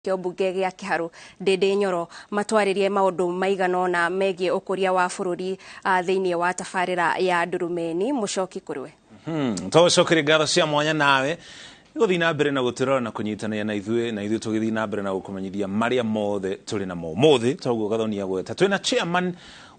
Nĩkĩo mbunge gĩa Kĩharũ Ndĩndĩ Nyoro matwarĩrie maũndũ maigana ũna megiĩ ũkũria wa bũrũri thĩinĩ wa tabarĩra ya Ndurumeni. Mũcoki kũrĩ we. Tũgũcokeria ngatho cia mwanya nawe gũthiĩ na mbere na gũtũrora na kũnyitanĩra na ithuĩ, na ithuĩ tũgĩthiĩ na mbere na gũkũmenyithia marĩa mothe tũrĩ namo ũmũthĩ. Toguo Gathonia gweta, twĩna chairman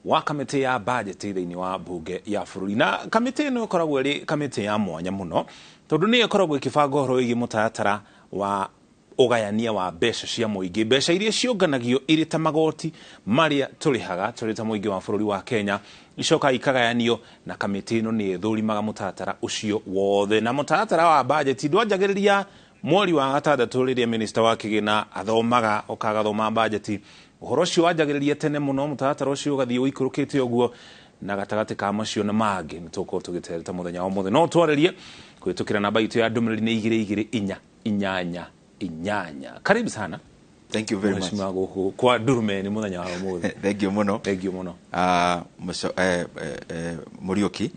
wa kamĩtĩ ya budget thĩinĩ wa mbunge ya bũrũri, na kamĩtĩ ĩno ĩkoragwo ĩrĩ kamĩtĩ ya mwanya mũno tondũ nĩyo ĩkoragwo ĩkĩbanga ũhoro wĩgiĩ mũtaratara wa ũgayania wa mbeca cia mũingĩ, mbeca iria ciũnganagio irĩ ta magoti marĩa tũrĩhaga tũrĩ ta mũingĩ wa bũrũri wa Kenya, icokaga ikagayanio, na kamĩtĩ ĩno nĩ ĩthũrimaga mũtaratara ũcio wothe. Na mũtaratara wa bajeti ndwanjagĩrĩria mweri wa gatandatũ rĩrĩa minista wa kĩgĩna athomaga ũkagathoma bajeti. Ũhoro ũcio wanjagĩrĩria tene mũno, mũtaratara ũcio ũgathiĩ ũikũrũkĩte ũguo, na gatagatĩ ka macio na mangĩ nĩ tũgũkorwo tũgĩtereta mũthenya wa ũmũthĩ. No twarĩrie kũhĩtũkĩra namba itũ ya ndũmĩrĩri nĩ 22488. Karibu sana. Thank you very much. Mheshimiwa gũkũ kwa Ndurumeni mũthenya wa ũmũthĩ. Thank you mũno. Thank you mũno. Mũriũki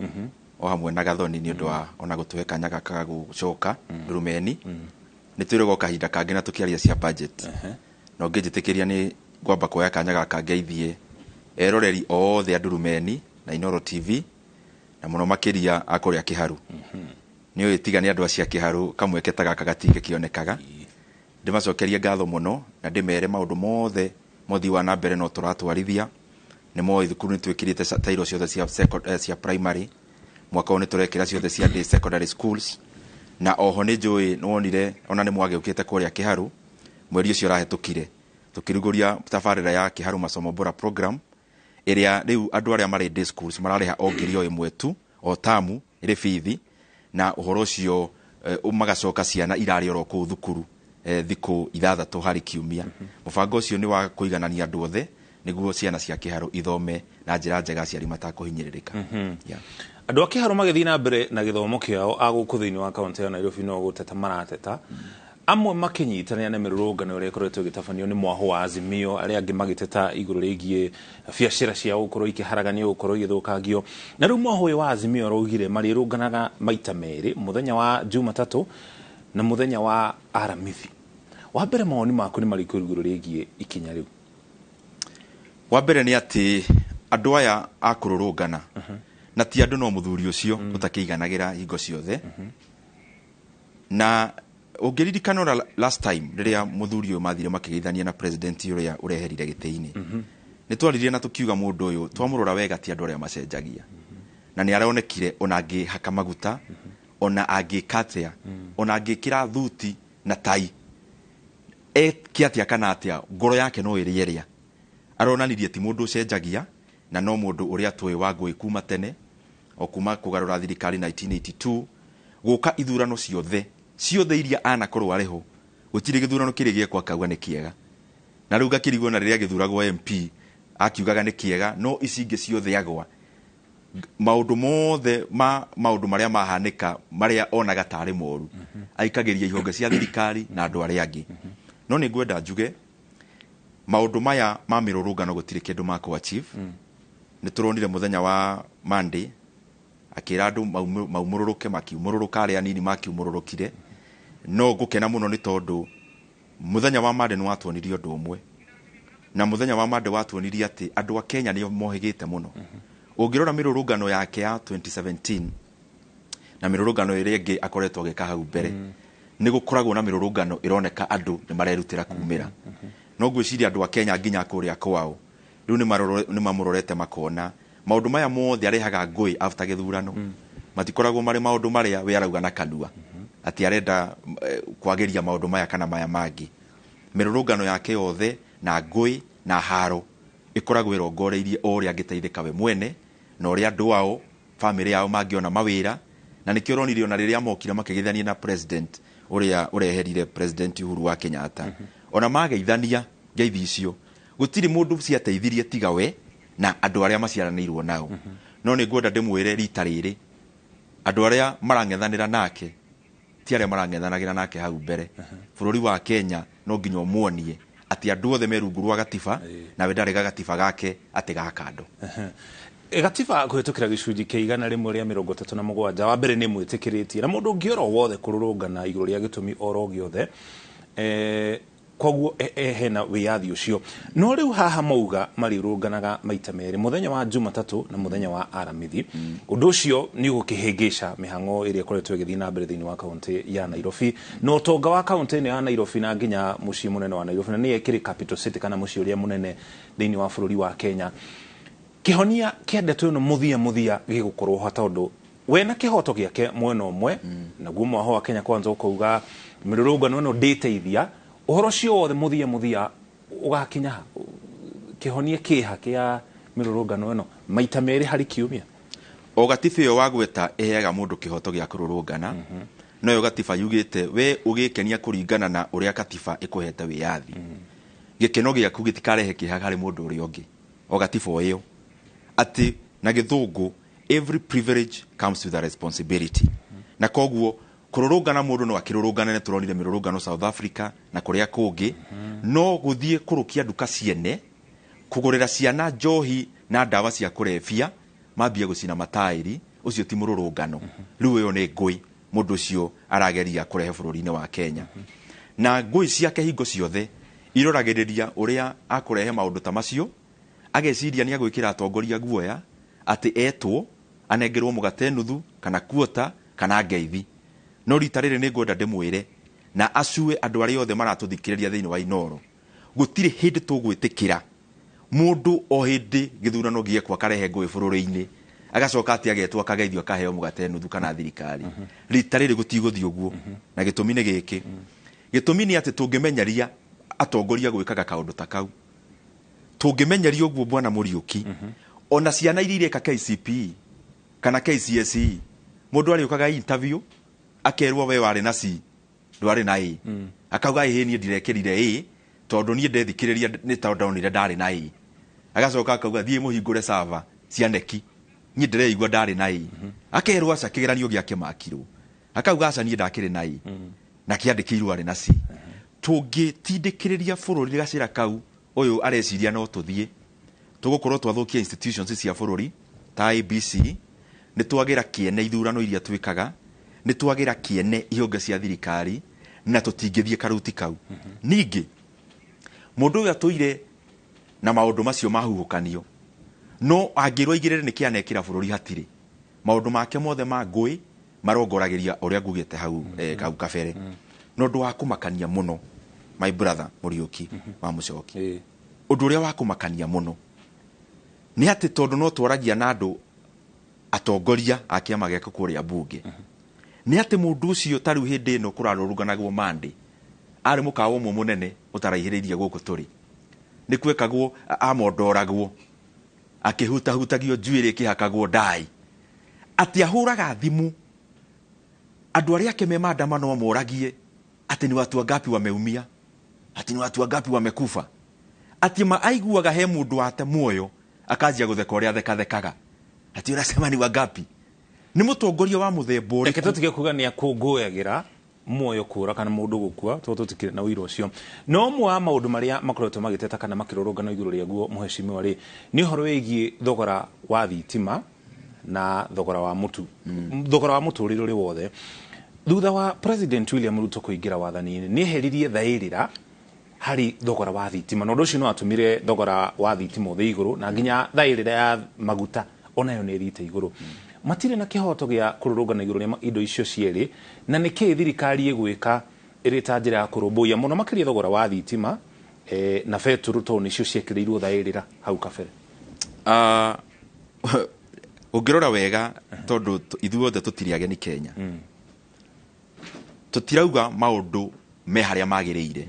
o hamwe na Gathoni nĩ ũndũ wa ona gũtũhe kanya gaka ga gũcoka Ndurumeni. Nĩ twĩrĩgwo kahinda kangĩ na tũkĩaria cia budget. Na ũngĩnjĩtĩkĩria nĩ ngwamba kuoya kanya gaka ngeithie eroreri othe a Ndurumeni na Inooro TV, na mũno makĩria a kũrĩa Kĩharu. Nĩ ũĩ tiga nĩ andũ acio a Kĩharu kamweke ta gaka gatingĩkĩonekaga. Ndĩmacokerie ngatho mũno na ndĩmere maũndũ mothe mothii wa na mbere no tũratwarithia. Nĩ moĩ thukuru nĩ twĩkĩrĩte tairo ciothe cia primary. Mwaka ũyũ nĩ tũrekĩra ciothe cia day secondary schools. Na oho nĩ njũĩ nĩ wonire ona nĩ mwagĩũkĩte kũrĩa Kĩharu mweri ũcio ũrahĩtũkire, tũkĩrugũria tabarĩra ya Kĩharu Masomo Bora program, ĩrĩa rĩu andũ arĩa marĩ day schools mararĩha o 1,000 tu o tamu ĩrĩ bithi, na ũhoro ũcio magacoka ciana irarĩ oro kũu thukuru thikũ 6 harĩ kiumia. Mũbango ũcio nĩ wa kũiganania andũ othe nĩguo ciana cia Kĩharu ithome na njĩra njega aciari matakũhinyĩrĩrĩka. Andũ a Kĩharu magĩthiĩ na mbere na gĩthomo kĩao a gũkũ thĩinĩ wa kaũntĩ ya Nairobi no gũteta marateta, amwe makĩnyitanĩra na mĩrũrũngano ĩrĩa ĩkoretwo ĩgĩtabanio nĩ mwahũ wa Azimio, arĩa angĩ magĩteta igũrũ rĩgiĩ biacara ciao gũkorwo ikĩharaganio, gũkorwo igĩthũkangio. Na rĩu mwahũ ũyũ wa Azimio ũraugire marĩrũnganaga maita merĩ, mũthenya wa Jumatatũ na mũthenya wa Aramithi. Wa mbere, mawoni maku nĩ marĩkũ igũrũ rĩgiĩ ikinya rĩu? Wa mbere nĩ atĩ andũ aya a kũrũrũngana na ti andũ no mũthuri ũcio ũtakĩiganagĩra hingo ciothe. Na ũngĩririkana ũrĩa last time rĩrĩa mũthuri ũyũ mathire makĩgeithania na president ũrĩa ũreherire gĩtĩ-inĩ, nĩ twaririe na tũkiuga mũndũ ũyũ twamũrora wega ti andũ arĩa macenjagia, na nĩ aronekire ona angĩhaka maguta, ona angĩka atĩa, ona angĩkĩra thuti na tai, eke atĩa kana atĩa, ngoro yake no ĩrĩ ĩrĩa aronanirie ti mũndũ ũcenjagia, na no mũndũ ũrĩa tũĩ wa ngũĩ kuma tene, o kuma kũgarũra thirikari 1982 gũka ithurano ciothe ciothe iria anakorwo arĩ ho, gũtirĩ gĩthurano kĩrĩ gĩekwo akauga nĩ kĩega. Na rĩu ngakĩrigwo na rĩrĩa gĩthuragwo MP akiugaga nĩ kĩega, no ici ingĩ ciothe agwa. Maũndũ mothe ma maũndũ marĩa mahanĩka marĩa onaga tarĩ moru aikagĩria ihonge cia thirikari na andũ arĩa angĩ. No nĩ ngwenda njuge maũndũ maya ma mĩrũrũngano gũtirĩ kĩndũ ma kũ achieve. Nĩ tũronire mũthenya wa Monday akĩra andũ maumũrũrũke, makiumũrũrũka, arĩa anini makiumũrũrũkire. No ngũkena mũno nĩ tondũ mũthenya wa Monday nĩ watuonirie ũndũ ũmwe, na mũthenya wa Monday watuonirie atĩ andũ a Kenya nĩo mohĩgĩte mũno. Ũngĩrora mĩrũrũngano yake ya 2017 na mĩrũrũngano ĩrĩa ĩngĩ akoretwo agĩka hau mbere, nĩ gũkoragwo na mĩrũrũngano ĩroneka andũ nĩ marerutĩra kumĩra. No ngwĩciria andũ a Kenya nginya kũrĩa kwao rĩu nĩ mamũrorete makona maũndũ maya mothe arehaga ngũĩ after gĩthurano matikoragwo marĩ maũndũ marĩa we arauga na kanua atĩ arenda kwagĩria maũndũ maya kana maya mangĩ. Mĩrũrũngano yake yothe na ngũĩ na haro ĩkoragwo ĩrongoreirie o ũrĩa angĩteithĩka we mwene na ũrĩa andũ ao famĩlĩ yao mangĩona mawĩra. Na nĩkĩo ũronire ona rĩrĩa mokire makĩgeithania na president ũrĩa ũreherire President Uhuru wa Kenyatta, ona mageithania ngeithi icio gũtirĩ mũndũ ciateithirie tiga we na andũ arĩa maciaranĩirwo nao. No nĩ ngwenda ndĩmwĩre rita rĩrĩ andũ arĩa marang'ethanĩra nake ti arĩa marang'ethanagĩra nake hau mbere. Bũrũri wa Kenya no nginya ũmuonie atĩ andũ othe me rungu rwa gatiba, nawe ndarĩ gatiba gake atĩ ga kando. Gatiba kũhĩtũkĩra gĩcunjĩ kĩa 137 wa mbere nĩ mwĩtĩkĩrĩtie na mũndũ ũngĩ oro wothe kũrũrũngana igũrũ rĩa gĩtũmi oro gĩothe. Koguo hena wĩyathi ũcio. No rĩu haha mauga marĩrũnganaga maita merĩ, mũthenya wa Jumatatũ na mũthenya wa Aramithi. Ũndũ ũcio nĩ ũgũkĩhĩngĩca mĩhang'o ĩrĩa ĩkoretwo ĩgĩthiĩ na mbere thĩinĩ wa kaũntĩ ya Nairobi na ũtonga wa kaũntĩ ĩno ya Nairobi na nginya mũciĩ mũnene wa Nairobi, na nĩyo ĩkĩrĩ capital city kana mũciĩ ũrĩa mũnene thĩinĩ wa bũrũri wa Kenya. Kĩhonia kĩa ndeto ĩno mũthia mũthia gĩgũkorwo ho, tondũ we na kĩhoto gĩake mwena ũmwe, naguo mwaho wa Kenya Kwanza ũkauga mĩrũrũngano ĩno ndĩteithia. Ũhoro ũcio wothe mũthia mũthia ũgakinya ha? Kĩhonia kĩha kĩa mĩrũrũngano ĩno maita merĩ harĩ kiumia? O gatiba ĩyo wagweta ĩheaga mũndũ kĩhoto gĩa kũrũrũngana, noyo gatiba yugĩte we ũgĩkenia kũringana na ũrĩa katiba ĩkũhete wĩyathi. Gĩkeno gĩaku gĩtikarehe kĩeha harĩ mũndũ ũrĩa ũngĩ. O gatiba o ĩyo atĩ na gĩthũngũ, every privilege comes with a responsibility. Na koguo kũrũrũngana, mũndũ no akĩrũrũngane, nĩ tũronire mĩrũrũngano South Africa na kũrĩa kũngĩ, no gũthiĩ kũrũkia nduka ciene, kũgũrĩra ciana njohi na ndawa cia kũrebia, mambie gũcina mataĩri, ũcio ti mũrũrũngano. Rĩu ĩyo nĩ ngũĩ mũndũ ũcio arageria kũrehe bũrũri-inĩ wa Kenya. Na ngũĩ ciake hingo ciothe iroragĩrĩria ũrĩa akũrehe maũndũ ta macio, ageciria nĩ agwĩkĩra atongoria guoya atĩ etwo anengerwo mũgate nuthu kana kuota kana ngeithi. No rita rĩrĩ nĩ ngwenda ndĩmwĩre na acue andũ arĩa othe maratũthikĩrĩria thĩinĩ wa Inooro, gũtirĩ hĩndĩ tũgwĩtĩkĩra mũndũ o hĩndĩ gĩthurano gĩekwo akarehe ngũĩ bũrũri-inĩ, agacoka atĩ agetwo akageithio akaheo mũgate nuthu kana thirikari. Rita rĩrĩ gũtigũthiĩ ũguo. Na gĩtũmi nĩ gĩkĩ, gĩtũmi nĩ atĩ tũngĩmenyeria atongoria gwĩkaga kaũndũ ta kau, tũngĩmenyeria ũguo, bwana Mũriũki, ona ciana iria ireka KCPE kana KCSE, mũndũ arĩũkaga interview akerwo we warĩ na C, ndwarĩ na A, akauga ĩhĩ niĩ ndirekĩrire A tondũ niĩ ndethikĩrĩria nĩ tondũ ndonire ndarĩ na A. Agacoka akauga thiĩ mũhingũre server cia neki, niĩ ndĩreigua ndarĩ na A. Akerwo aca, kĩgeranio gĩake makirwo, akauga aca, niĩ ndakĩrĩ na A na kĩandĩkĩirwo arĩ na C. Tũngĩtindĩkĩrĩria bũrũri gacĩra kau ũyũ areciria no tũthiĩ tũgũkorwo twathũkia institutions cia bũrũri ta ABC, nĩ twagĩra kĩene ithurano iria twĩkaga, nĩ twagĩra kĩene ihonge cia thirikari, na tũtingĩthiĩ karuti kau. Ningĩ mũndũ ũyũ atũire na maũndũ macio mahuhũkanio, no angĩrwo aigĩrĩre nĩ kĩanekĩra bũrũri, hatirĩ maũndũ make mothe ma ngũĩ marongoragĩria ũrĩa ngugĩte hau hau kabere. Na ũndũ wa kũmakania mũno, my brother Mũriũki wa Mũcoki, ũndũ ũrĩa wa kũmakania mũno nĩ atĩ tondũ no twaragia na andũ atongoria a kĩama gĩake kũrĩa mbunge, nĩ atĩ mũndũ ũcio ta rĩu hĩndĩ ĩno kũrarũrũnganagwo Monday, arĩ mũkawa ũmwe mũnene ũtaraihĩrĩirie gũkũ tũrĩ, nĩ kwekagwo amondoragwo akĩhutahutagio njuĩrĩ ĩkĩhakagwo ndai, atĩ ahũraga thimũ andũ arĩa ake me maandamano moragie atĩ ni watu wangapi wameumia, ati ni watu wangapi wamekufa, atĩ ma aiguaga he mũndũ wate muoyo akanjia gũtheka ũrĩa athekathekaga, ati unasema ni wangapi. Nĩ mũtongoria wa mũthemba Reke ũrĩkũ? Tũtige kuga nĩ akũngũyagĩra muoyo kũra kana mũndũ gũkua, tondũ tũtikĩrĩ na ũira ũcio. No ũmwe wa maũndũ marĩa makoretwo magĩteta kana makĩrũrũngana igũrũ rĩaguo, mũhecimiwa rĩ, nĩ ũhoro wĩgiĩ thogora wa thitima na thogora wa mũtu, thogora wa mũtũrĩre ũrĩ wothe. Thutha wa President William Ruto kũingĩra wathani-inĩ, nĩ eheririe thaĩrĩra harĩ thogora wa thitima, na ũndũ ũcio nĩ watũmire thogora wa thitima ũthiĩ igũrũ, na nginya thaĩrĩra ya maguta onayo nĩ ĩthiĩte igũrũ. Matirĩ na kĩhoto gĩa kũrũrũngana igũrũ rĩa indo icio cierĩ? Na nĩkĩ thirikari ĩgwĩka ĩrĩ ta njĩra ya kũrũmbũiya mũno makĩria thogora wa thitima na betũrũ, tondũ nĩcio ciekĩrĩirwo thaĩrĩra hau kabere? Ah, ũngĩrora wega, tondũ ithuothe tũtirĩ ageni Kenya, tũtirauga maũndũ me harĩa magĩrĩire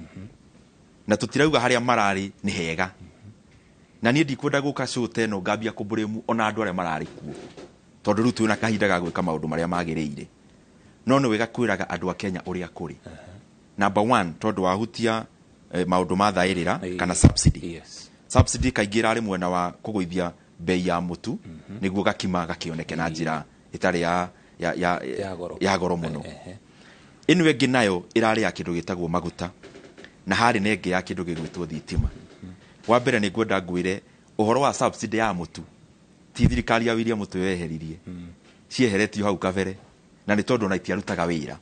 na tũtirauga harĩa mararĩ nĩ hega. Na niĩ ndikwenda gũka show ta ĩno ngambia kũbũrĩmu ona andũ arĩa mararĩ kuo, tondũ rĩu twĩna kahinda ga gwĩka maũndũ marĩa magĩrĩire. No nĩ wega kwĩraga andũ a Kenya ũrĩa kũrĩ. Number one, tondũ wahutia maũndũ ma thaĩrĩra kana subsidy, subsidy kaingĩ ĩrarĩ mwena wa kũgũithia bei ya mũtu nĩguo gakima gakĩoneke na njĩra ĩtarĩ ya Ya goro. Ya goro mũno. Ĩno ĩngĩ nayo ĩrarĩ ya kĩndũ gĩtagwo maguta, na harĩ na ĩngĩ ya kĩndũ gĩgwĩtwo thitima. Wa mbere nĩ ngwenda ngwĩre ũhoro wa subsidy ya mũtu, ti thirikari ya William Ruto yeheririe, cieheretio hau kabere, na nĩ tondũ ona itiarutaga wĩra.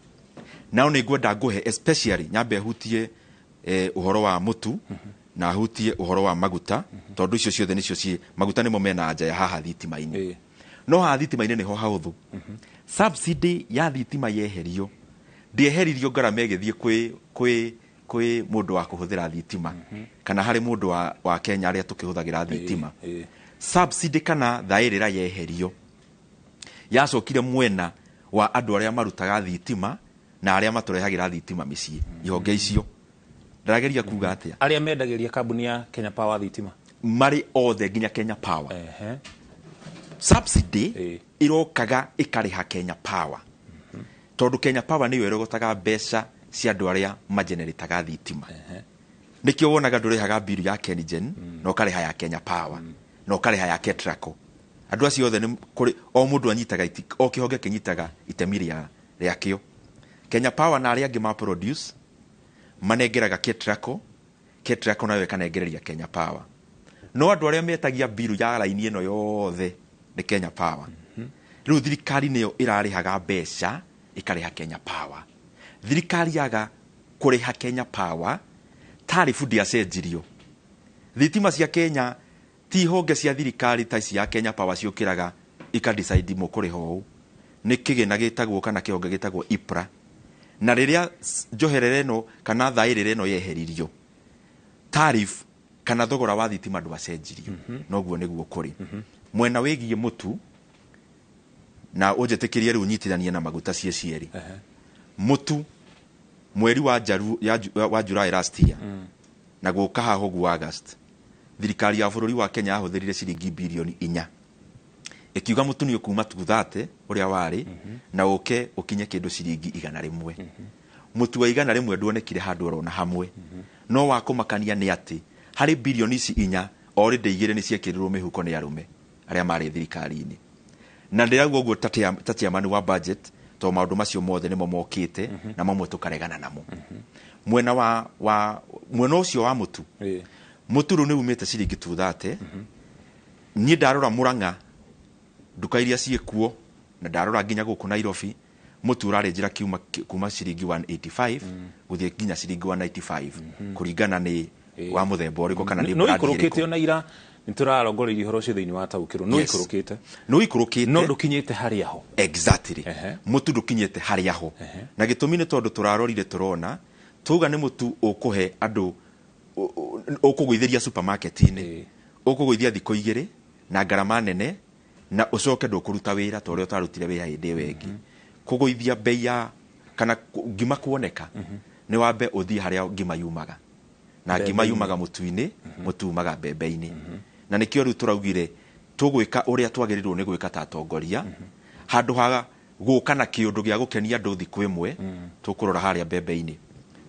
Nao nĩ ngwenda ngũhe especially nyambe hutie ũhoro wa mũtu na hutie ũhoro wa maguta, tondũ icio ciothe nĩcio ciĩ maguta nĩmo mena anja ya haha thitima-inĩ. No haha thitima-inĩ nĩho hahũthũ. Subsidy ya thitima yeherio, ndĩeheririo ngarama ĩgĩthiĩ kwĩ mũndũ wa kũhũthĩra thitima kana harĩ mũndũ wa Kenya arĩa tũkĩhũthagĩra thitima. Subsidy kana thaĩrĩra yeherio yacokire mwena wa andũ arĩa marutaga thitima na arĩa matũrehagĩra thitima mĩciĩ, ihonge icio. Ndĩrageria kuga atĩa? Arĩa mendagĩria kambuni ya Kenya Power thitima marĩ othe nginya Kenya Power. Subsidy irokaga ĩkarĩha Kenya Power, tondũ Kenya Power nĩyo ĩrogotaga mbeca cia andũ arĩa magenerataga thitima. Nĩkĩo wonaga ndũrĩhaga biru ya KenGen na ũkarĩha ya Kenya Power na ũkarĩha ya Ketraco. Andũ acio othe nĩ kũrĩ o mũndũ anyitaga o kĩhonge kĩnyitaga itemi rĩakĩo. Kenya Power na arĩa angĩ ma produce manengeraga Ketraco, Ketraco nayo ĩkanengereria Kenya Power. No andũ arĩa metagia biru ya raini ĩno yothe nĩ Kenya Power. Rĩu thirikari nĩyo ĩrarĩhaga mbeca ĩkarĩha Kenya Power. Thirikari yaga kũrĩha Kenya Power, tarifu ndĩacenjirio. Thitima cia Kenya ti honge cia thirikari ta ici ya Kenya Power ciũkĩraga ika decide mũkũrĩha ũũ. Nĩ kĩgĩna gĩtagwo kana kĩhonge gĩtagwo IPRA. Na rĩrĩa njoherera ĩno kana thaĩrĩra ĩno yeheririo, tariff kana thogora wa thitima ndwacenjirio. Noguo nĩguo kũrĩ. Mwena wĩgiĩ mũtu, na ũnjĩtĩkĩrie rĩu nyitithanie na maguta ciĩ cierĩ. Mũtu mweri wa July last year na gũka haha ũguo August, thirikari ya bũrũri wa Kenya yahũthĩrire ciringi birioni 4 ĩkiuga mũtu nĩ ũkuma 230 ũrĩa warĩ na ũke ũkinye kĩndũ ciringi 100. Mũtu wa 100 nduonekire handũ orona hamwe. No wa kũmakania nĩ atĩ harĩ birioni ici 4 already 2 nĩ ciekĩrirwo mĩhuko nĩ arũme arĩa marĩ thirikari-inĩ. Na ndĩrauga ũguo ta chairman wa budget, tondũ maũndũ macio mothe nĩmo mokĩte na mamwe tũkaregana namo. Mwena wa mwena ũcio wa mũtu, mũtu rĩu nĩ umĩte ciringi 230. Niĩ ndarora Murang'a nduka iria ciĩkuo na ndarora nginya gũkũ Nairobi, mũtu ũrarĩ njĩra kuma ciringi 185 gũthiĩ nginya ciringi 195 kũringana nĩ wa mũthemba ũrĩkũ kana nĩ no brand ikũrũkĩte ĩrĩkũ. Ona ira nĩ tũrarongoreirie ũhoro ũcio thĩinĩ wa taũkĩrwo, no ikũrũkĩte. No ikũrũkĩte. No ndũkinyĩte harĩa ho. Exactly. Mũtu ndũkinyĩte harĩa ho. Na gĩtũmi nĩ tondũ tũrarorire tũrona tuga nĩ mũtu ũkũhe andũ ũkũgũithĩria supermarket-inĩ, ũkũgũithia thikũ 2 na ngarama nene, na ũcoke ndũkũruta wĩra ta ũrĩa ũtarutire wĩra hĩndĩ ĩyo ĩngĩ. Kũgũithia bei ya kana ngima kuoneka nĩ wambe ũthiĩ harĩa ngima yumaga, na ngima yumaga mũtu-inĩ, mũtu umaga mbembe-inĩ. Na nĩkĩo rĩu tũraugire tũgwĩka ũrĩa twagĩrĩirwo nĩ gwĩka ta atongoria, handũ ha gũka na kĩũndũ gĩa gũkenia andũ thikũ ĩmwe, tũkũrora harĩa mbembe-inĩ.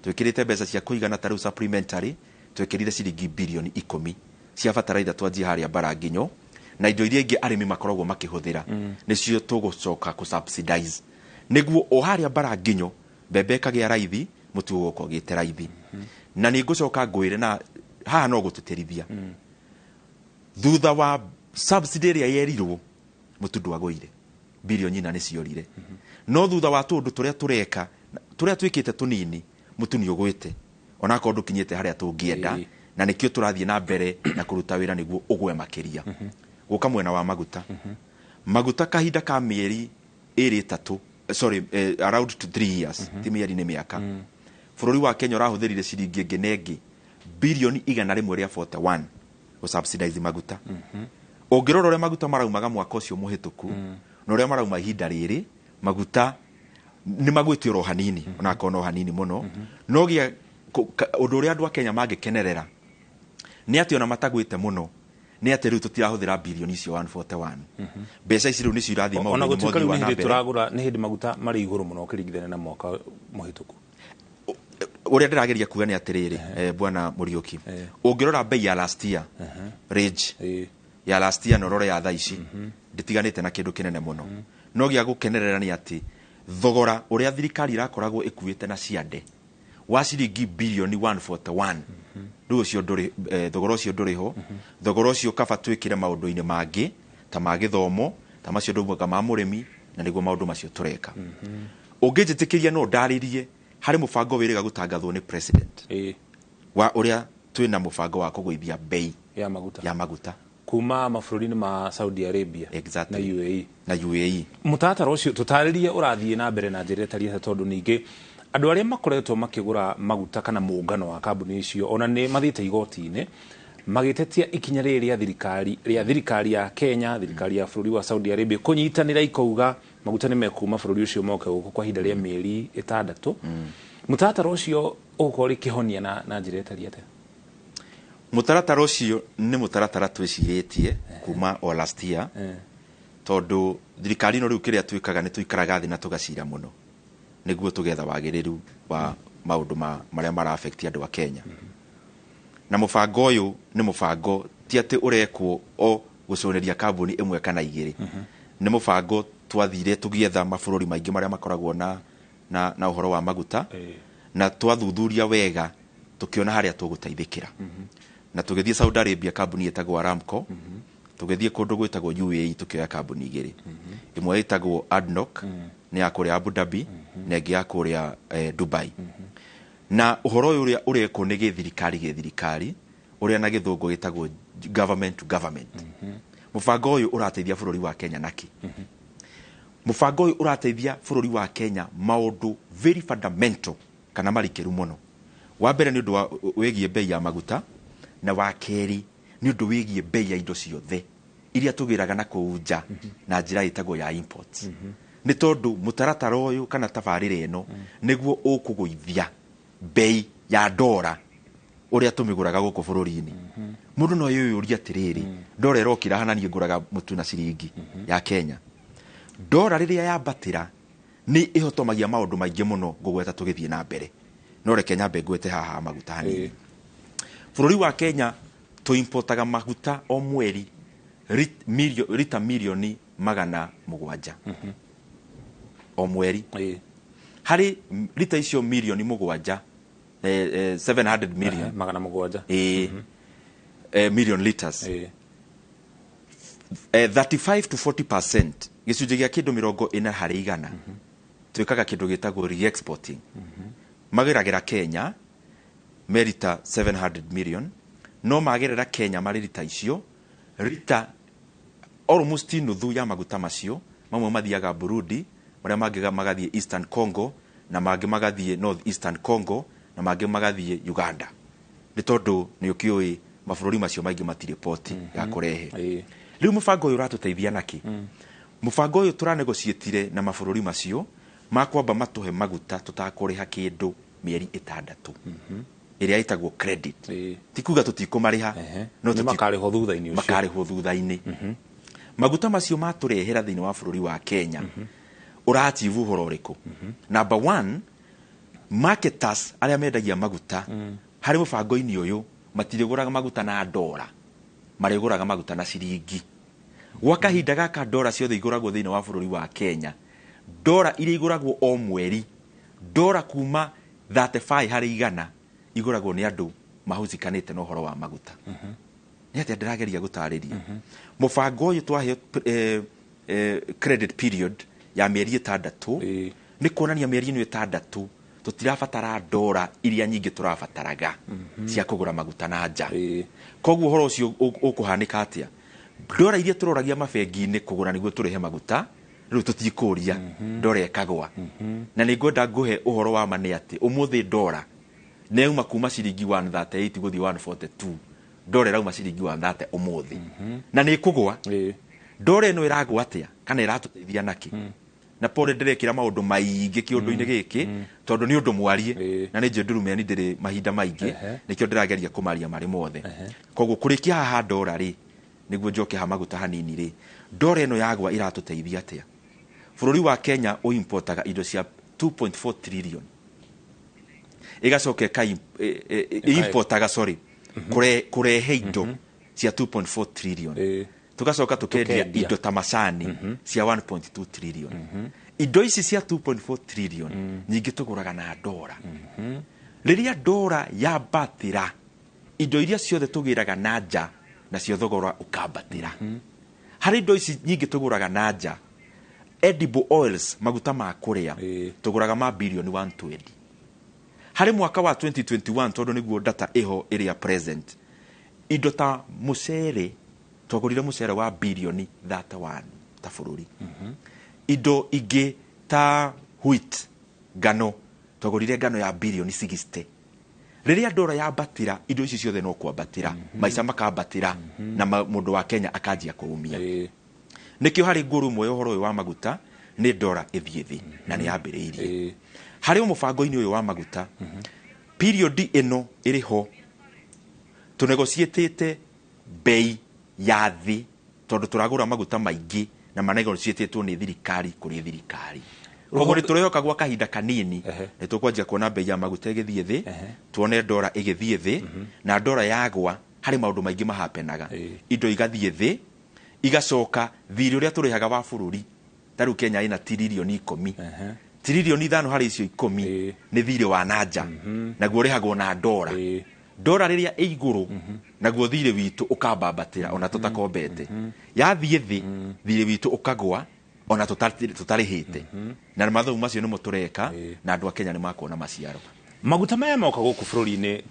Twĩkĩrĩte mbeca cia kũigana ta rĩu supplementary, twĩkĩrire ciringi birioni 10 cia bataraitha twanjie harĩa Mbaranginyo, na indo iria ingĩ arĩmi makoragwo makĩhũthĩra nĩcio tũgũcoka kũ-subsidize, nĩguo o harĩa Mbaranginyo mbembe ĩkagĩa raithi, mũtu ũgoka ũgĩte raithi. Na nĩ ngũcoka ngwĩre na haha no gũtĩtĩrithia, thutha wa subsidy ĩrĩa yerirwo mũtu ndwagũire, birioni 4 nĩciorire. No thutha wa tũndũ tũrĩa tũreka, tũrĩa twĩkĩte tũnini, mũtu nĩ ũgwĩte onakorwo ndũkinyĩte harĩa tũngĩenda, na nĩkĩo tũrathiĩ na mbere na kũruta wĩra nĩguo ũgwe makĩria. Gũka mwena wa maguta, maguta kahinda ka mĩeri ĩrĩ ĩtatũ, sorry, around to 3 years, ti mĩeri nĩ mĩaka, bũrũri wa Kenya ũrahũthĩrire ciringi ĩngĩ na ĩngĩ birioni 141 gũ-subsidize maguta. Ũngĩrora ũrĩa maguta maraumaga mwaka ũcio mũhĩtũku na ũrĩa marauma ihinda rĩrĩ, maguta nĩ magwĩte oro hanini, onakorwo no hanini mũno. No gĩa ũndũ ũrĩa andũ a Kenya mangĩkenerera nĩ atĩ ona matagwĩte mũno, nĩ atĩ rĩu tũtirahũthĩra birioni icio 141. Mbeca ici rĩu nĩcio irathiĩ Ona maũndũ-inĩ gũtuĩka mothe rĩu wa nĩ na hĩndĩ mbere. tũragũra, nĩ hĩndĩ maguta marĩ igũrũ mũno ũkĩringithania na mwaka mũhĩtũku. Ũrĩa ndĩrageria kuga nĩ atĩrĩrĩ, bwana Mũriũki, ũngĩrora bei ya last year, range ya last year na ũrore ya thaa ici, ndĩtiganĩte na kĩndũ kĩnene mũno. No gĩa gũkenerera nĩ atĩ thogora ũrĩa thirikari ĩrakoragwo ĩkuĩte na ciande wa ciringi birioni 141, rĩu ũcio ndũrĩ, thogora ũcio ndũrĩ ho. Thogora ũcio kaba twĩkĩre maũndũ-inĩ mangĩ ta ma gĩthomo, ta macio ndaugaga ma mũrĩmi, na nĩguo maũndũ macio tũreka. Ũngĩnjĩtĩkĩria no ndarĩrie harĩ mũbango wĩrĩga gũtangathwo nĩ president. Wa ũrĩa twĩna mũbango wa kũgũithia bei ya maguta ya maguta kuma mabũrũri-inĩ ma Saudi Arabia Exactly. na UAE. Na UAE. Mũtaratara ũcio tũtarĩrie ũrathiĩ na mbere na njĩra ĩtariĩ atĩa, tondũ ningĩ andũ arĩa makoretwo makĩgũra maguta kana mũngano wa kambuni icio ona nĩ mathiĩte igoti-inĩ magĩtetia ikinya rĩrĩ rĩa thirikari ya Kenya, thirikari ya bũrũri wa Saudi Arabia kũnyitanĩra ikauga maguta nĩ mekuma bũrũri ũcio moke gũkũ kwa ihinda rĩa mĩeri 6. Mũtaratara ũcio ũgũkorwo ũrĩ kĩhonia na njĩra ĩtariĩ atĩa? Mũtaratara ũcio nĩ mũtaratara twĩcirĩtie kuma o last year, tondũ thirikari ĩno rĩu kĩrĩa twĩkaga nĩ tũikaraga thĩ na tũgacira mũno nĩguo tũgetha wagĩrĩru wa maũndũ ma marĩa mara affect andũ a Kenya. Na mũbango ũyũ nĩ mũbango ti atĩ ũrekwo o gũcũnĩria kambuni ĩmwe kana igĩrĩ. Nĩ mũbango twathire tũgĩetha mabũrũri maingĩ marĩa makoragwo na ũhoro wa maguta, na twathuthuria wega tũkĩona harĩa tũgũteithĩkĩra, na tũgĩthiĩ Saudi Arabia, kambuni ĩtagwo Aramco, tũgĩthiĩ kũndũ gwĩtagwo UAE, tũkĩoya kambuni igĩrĩ, ĩmwe ĩtagwo ADNOC nĩ ya kũrĩa Abu Dhabi, na ĩngĩ ya kũrĩa Dubai. Na ũhoro ũyũ ũrĩa ũrekwo nĩ gĩthirikari ũrĩa na gĩthũngũ gĩtagwo government to government. Mũbango ũyũ ũrateithia bũrũri wa Kenya nakĩ? Mũbango ũyũ ũrateithia bũrũri wa Kenya maũndũ very fundamental kana marikĩru mũno. Wa mbere nĩ ũndũ wĩgiĩ bei ya maguta, na wa kerĩ nĩ ũndũ wĩgiĩ bei ya indo ciothe iria tũgĩraga na kũu nja na njĩra ĩtagwo ya imports, nĩ tondũ mũtaratara ũyũ kana tabarĩra ĩno nĩguo ũkũgũithia bei ya ndora ũrĩa tũmĩgũraga gũkũ bũrũri-inĩ. Mũndũ no eyũrie atĩrĩrĩ, ndora ĩrokĩra hana niĩ ngũraga mũtu na ciringi ya Kenya? Ndora rĩrĩa yambatĩra nĩ ĩhotomagia maũndũ maingĩ mũno ngũgweta tũgĩthiĩ na mbere, no reke nyambe ngwete haha maguta hanini. Bũrũri wa Kenya tũimportaga maguta o mweri rita 700,000,000 o mweri. Harĩ rita icio 7 million, 700 million, 700. Million liters, 35 to 40%, gĩcunjĩ gĩa kĩndũ 40%, twĩkaga kĩndũ gĩtagwo re-exporting. Mageragĩra Kenya merita 700 million, no magerera Kenya marĩ rita icio rita almost nuthu ya maguta macio. Mamwe mathiaga Burundi, marĩa mangĩ magathiĩ Eastern Congo, na mangĩ magathiĩ North Eastern Congo, na mangĩ magathiĩ Uganda, nĩ tondũ nĩ ũkĩũĩ mabũrũri macio maingĩ matirĩ poti ya kũrehe. Rĩu mũbango ũyũ ũratũteithia nakĩ? Mũbango ũyũ tũranegotiatire na mabũrũri macio makwamba matũhe maguta tũtakũrĩha kĩndũ mĩeri 6 ĩrĩa ĩtagwo credit. Ti kuga tũtikũmarĩha, no Nĩ makarĩhwo thutha-inĩ ũcio. Makarĩhwo thutha-inĩ. Maguta macio matũrehera thĩinĩ wa bũrũri wa Kenya ũrachieve ũhoro ũrĩkũ? Number one, marketers arĩa mendagia maguta harĩ mũbango-inĩ ũyũ matirĩgũraga maguta na ndora, marĩgũraga maguta na ciringi. Gwa kahinda gaka ndora ciothe igũragwo thĩinĩ wa bũrũri wa Kenya, ndora iria igũragwo o mweri, ndora kuma 35 harĩ igana igũragwo nĩ andũ mahusikanĩte na ũhoro wa maguta. Nĩ atĩa ndĩrageria gũtarĩria? Mũbango ũyũ twaheo credit period ya mĩeri 6, nĩ kuonania mĩeri ĩno 6 tũtirabatara ndora iria nyingĩ tũrabataraga cia kũgũra maguta na nja. Koguo ũhoro ũcio ũkũhanĩka atĩa? Ndora iria tũroragia mabengi-inĩ kũgũra nĩguo tũrĩhe maguta rĩu tũtikũria, ndora ĩkagwa. Na nĩ ngwenda ngũhe ũhoro wa ma nĩ atĩ ũmũthĩ ndora nĩ kuma ciringi 138 gũthiĩ 142. Ndora ĩrauma ciringi 130 ũmũthĩ na nĩ ĩkũgwa. Ndora ĩno ĩragwa atĩa kana ĩratũteithia nakĩ? Na pole ndĩrekĩra maũndũ maingĩ kĩũndũ-inĩ gĩkĩ tondũ nĩ ũndũ mwarie, na nĩ njũĩ ndurumeni ndĩrĩ mahinda maingĩ, nĩkĩo ndĩrageria kũmaria marĩ mothe. Koguo kũrĩkia haha ndora rĩ, nĩguo njoke ha maguta hanini rĩ, ndora ĩno yagwa ĩratũteithia atĩa? Bũrũri wa Kenya ũimportaga indo cia 2.4 trillion, ĩgacoka ĩka importaga, sorry, kũrehe indo cia 2.4 trillion, tugacoka tukendia Tukendia. indo ta macani cia 1.2 trillion. Indo ici cia 2.4 trillion nyingĩ tũgũraga na ndora. Rĩrĩa ndora yambatĩra, indo iria ciothe tũgĩraga na nja nacio thogora ũkambatĩra. Harĩ indo ici nyingĩ tũgũraga na nja, edible oils, maguta ma kũrĩa, tũgũraga ma bilioni 120. Harĩ mwaka wa 2021, tondũ nĩguo data ĩho ĩrĩa present, indo ta mũcere, twagũrire mũcere wa birioni 31 ta bũrũri. Indo ingĩ ta wheat, ngano, twagũrire ngano ya birioni 60. Rĩrĩa ndora yambatĩra, indo ici ciothe no kwambatĩra, maica makambatĩra, na mũndũ wa Kenya akanjia kũrumia. Nĩkĩo harĩ ngũrũ ĩmwe ya ũhoro ũyũ wa maguta nĩ ndora ĩthiĩ thĩ, na nĩ yambĩrĩirie. Harĩ o mũbango-inĩ ũyũ wa maguta, period ĩno ĩrĩ ho tũnegotiatĩte bei ya thĩ, tondũ tũragũra maguta maingĩ na manegotiatĩtwo nĩ thirikari kũrĩ thirikari. Koguo nĩ tũrehoka gwa kahinda kanini nĩ tũkwanjia kuona bei ya maguta ĩgĩthiĩ thĩ, tuone ndora ĩgĩthiĩ thĩ, na ndora yagwa harĩ maũndũ maingĩ mahapenaga. Indo igathiĩ thĩ, igacoka thirĩ ũrĩa tũrĩhaga wa bũrũri, ta rĩu Kenya ĩna tiririoni 10, tiririoni 5 harĩ icio 10 nĩ thirĩ wa nanja, naguo ũrĩhagwo na ndora. Ndora rĩrĩa ĩ igũrũ, naguo thirĩ witũ ũkambambatĩra ona tũtakombete. Yathiĩ thĩ, thirĩ witũ ũkagwa ona tũtarĩhĩte. Na mathabu macio nĩmo tũreka, na andũ a Kenya nĩ makuona maciaro. Maguta maya moka gũkũ bũrũri-inĩ,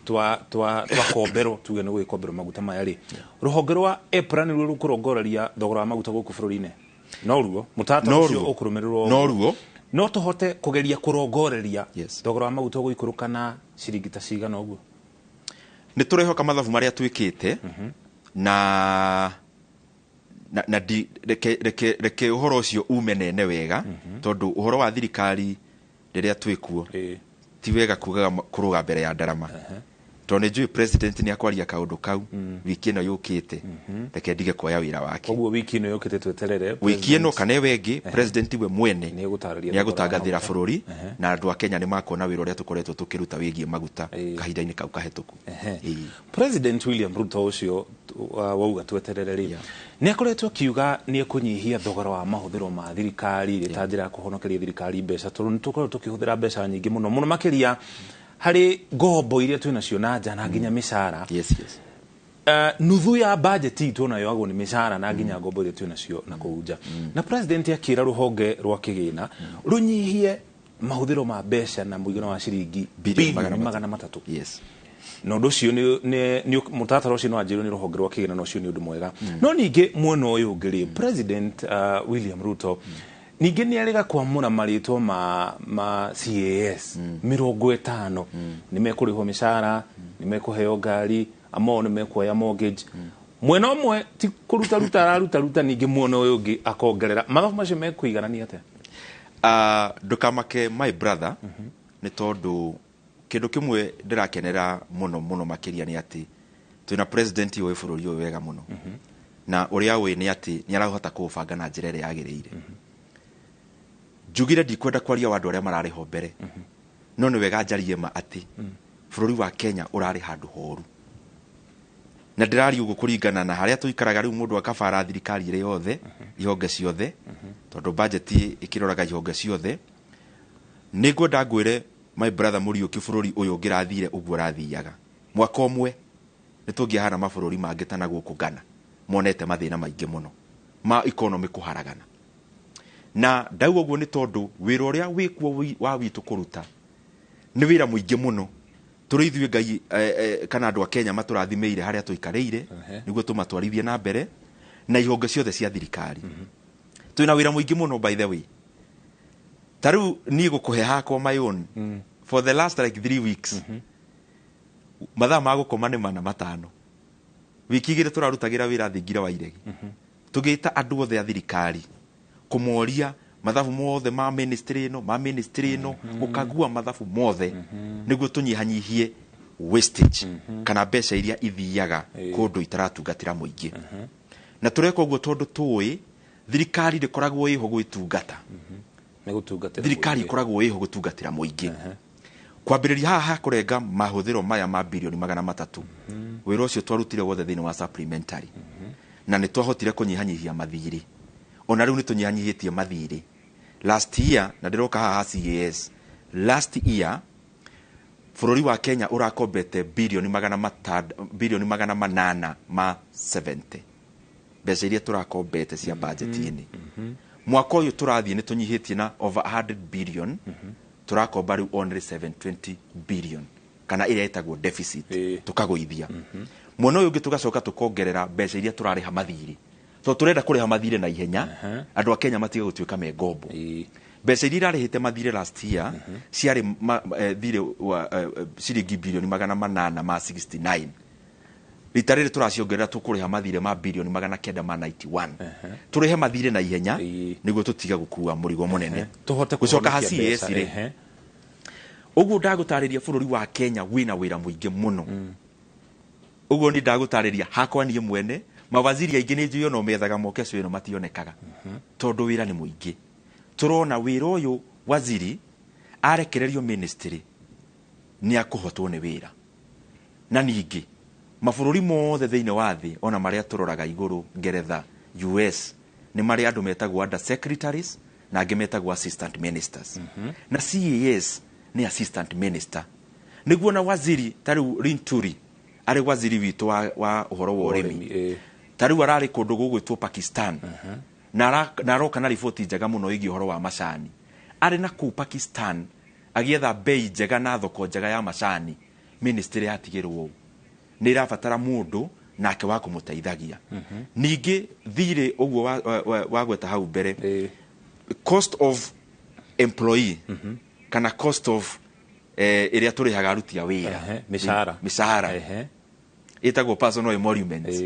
twakomberwo, tuge nĩ gũgĩkomberwo maguta maya rĩ, rũhonge rwa EPRA nĩruo rũkũrongoreria thogora wa maguta gũkũ bũrũri-inĩ, noruo mũtaratara ũcio Noruo. ũkũrũmĩrĩrwo? Noruo. No tũhote kũgeria kũrongoreria Yes. thogora wa maguta ũgũikũrũka na ciringi ta cigana ũguo? Nĩ tũrehoka mathabu marĩa twĩkĩte na di, reke ũhoro ũcio ume nene wega, tondũ ũhoro wa thirikari rĩrĩa twĩkuo ti wega kugaga kũrũga mbere ya ndarama, tondũ nĩ njũĩ president nĩ akwaria kaũndũ kau wiki ĩno yũkĩte. Reke ndige kuoya wĩra wake. Koguo wiki ĩno yũkĩte tweterere. Wiki ĩno kana ĩyo ĩngĩ, president we mwene Nĩ egũtarĩria nĩ egũtangathĩra thogora wa maguta. bũrũri, na andũ a Kenya nĩ makuona wĩra ũrĩa tũkoretwo tũkĩruta wĩgiĩ maguta kahinda-inĩ kau kahĩtũku. President William Ruto ũcio wauga tweterere rĩ, nĩ akoretwo akiuga nĩ ekũnyihia thogora wa mahũthĩro ma thirikari rĩ, ta njĩra ya kũhonokeria thirikari mbeca, tondũ nĩ tũkoretwo tũkĩhũthĩra mbeca nyingĩ mũno mũno, makĩria harĩ ngombo iria twĩnacio na nja na nginya mĩcara. Yes. Nuthu ya budget itũ ona yoagwo nĩ mĩcara na nginya ngombo iria twĩnacio na kũu nja. Na president akĩra rũhonge rwa kĩgĩna rũnyihie mahũthĩro ma mbeca na mũigana wa ciringi Bilioni bilioni 300. 300. Na ũndũ ũcio nĩ mũtaratara ũcio nĩ wanjĩrĩirio nĩ rũhonge rwa kĩgĩna, na ũcio nĩ ũndũ mwega. No ningĩ mwena ũyũ ũngĩ rĩ, President William Ruto ningĩ nĩ arĩga kwamũra marĩtwa ma CAS 50, nĩ mekũrĩhwo mĩcara, nĩ mekũheo ngari, amao nĩ mekuoya mortgage. Mwena ũmwe ti kũruta ruta araruta ruta, ningĩ mwena ũyũ ũngĩ akongerera. Mathabu macio mekũiganania atĩa? Ndũkamake my brother, nĩ tondũ kĩndũ kĩmwe ndĩrakenera mũno mũno makĩria nĩ atĩ twĩna president ũĩ bũrũri ũyũ wega mũno, na ũrĩa ũĩ nĩ atĩ nĩ arahota kũũbanga na njĩra ĩrĩa yagĩrĩire. Njugire ndikwenda kwaria wa andũ arĩa mararĩ ho mbere, no nĩ wega njarie ma atĩ bũrũri wa Kenya ũrarĩ handũ horu, na ndĩraria ũguo kũringana na harĩa tũikaraga rĩu. Mũndũ akabara thirikari ĩrĩ yothe, ihonge ciothe, tondũ budget ĩkĩroraga ihonge ciothe. Nĩ ngwenda ngwĩre my brother Mũriũki, bũrũri ũyũ ũngĩrathire ũguo ũrathiaga, mwaka ũmwe nĩ tũngĩahana mabũrũri mangĩ ta na gũkũ Ghana monete mathĩna maingĩ mũno ma economy kũharagana. Na ndauga ũguo nĩ tondũ wĩra ũrĩa wĩkuo wa witũ kũruta nĩ wĩra mũingĩ mũno. Tũrĩ ithuĩ Ngai kana andũ a Kenya matũrathimĩire harĩa tũikarĩire nĩguo tũmatwarithie na mbere na ihonge ciothe cia thirikari. Twĩna wĩra mũingĩ mũno. By the way, ta rĩu niĩ gũkũhe hakwa my own, for the last like 3 weeks mathaa ma gũkoma nĩ 4 5. Wiki 2 tũrarutagĩra wĩra thingira wa iregi, tũgĩta andũ othe a thirikari kũmoria mathabu mothe ma ministry ĩno, ma ministry ĩno, gũkagua mathabu mothe nĩguo tũnyihanyihie wastage kana mbeca iria ithiaga kũndũ itaratungatĩra mũingĩ. Na tũreka ũguo tondũ tũĩ thirikari ndĩkoragwo ĩho gwĩtungata. Nĩ gũtungatĩra Thirikari mũingĩ. ĩkoragwo ĩho gũtungatĩra mũingĩ. Kwambĩrĩria haha hakũrenga mahũthĩro maya ma birioni 300, wĩra ũcio twarutire wothe thĩinĩ wa supplementary, na nĩ twahotire kũnyihanyihia mathirĩ. Ona rĩu nĩ tũnyihanyihĩtie mathirĩ last year, na ndĩroka haha CAS, last year bũrũri wa Kenya ũrakombete birioni 870, mbeca iria tũrakombete cia budget-inĩ. Mwaka ũyũ tũrathiĩ nĩ tũnyihĩtie na over 100 billion. Tũrakomba rĩu only 720 billion, kana ĩrĩa ĩtagwo deficit, tũkagũithia. Mwena ũyũ ũngĩ tũgacoka tũkongerera mbeca iria tũrarĩha mathirĩ, tondũ tũrenda kũrĩha mathirĩ na ihenya, andũ a Kenya matige gũtuĩka me ngombo. Mbeca iria irarĩhĩte mathirĩ last year ciarĩ thirĩ wa ciringi birioni 869. Rita rĩrĩ tũraciongerera, tũkũrĩha mathirĩ ma birioni 991. Tũrĩhe mathirĩ na ihenya nĩguo tũtige gũkua mũrigo mũnene. Tũhote gũcoka ha kũhonokia CAS mbeca, rĩ, ũguo ndagũtarĩria, bũrũri wa Kenya wĩna wĩra mũingĩ mũno. Ũguo nĩ ndagũtarĩria hakwa niĩ mwene, mawaziri aingĩ nĩ njũĩ ono methaga moke cio ĩno mationekaga, tondũ wĩra nĩ mũingĩ. Tũrona wĩra ũyũ, waziri arekererio ministry nĩ akũhotwo nĩ wĩra. Na ningĩ mabũrũri mothe thĩinĩ wa thĩ, ona marĩa tũroraga igũrũ, Ngeretha, US, nĩ marĩ andũ metagwo under secretaries na angĩ metagwo assistant ministers, na CAS nĩ assistant minister. Nĩguo na waziri ta rĩu Linturi arĩ waziri witũ wa ũhoro wa ũrĩmi, ta rĩu ararĩ kũndũ gũgwĩtwo Pakistan, na aroka na riboti njega mũno ĩgiĩ ũhoro wa macani. Arĩ na kũu Pakistan agĩetha bei njega na thoko njega ya macani. Ministry yatigĩrwo ũũ nĩ ĩrabatara mũndũ nake wa kũmũteithagia. Ningĩ thirĩ ũguo wagweta hau mbere, cost of employee kana cost of ĩrĩa tũrĩhaga aruti a wĩra. Mĩcara. Mĩcara ĩtagwo personal emoluments.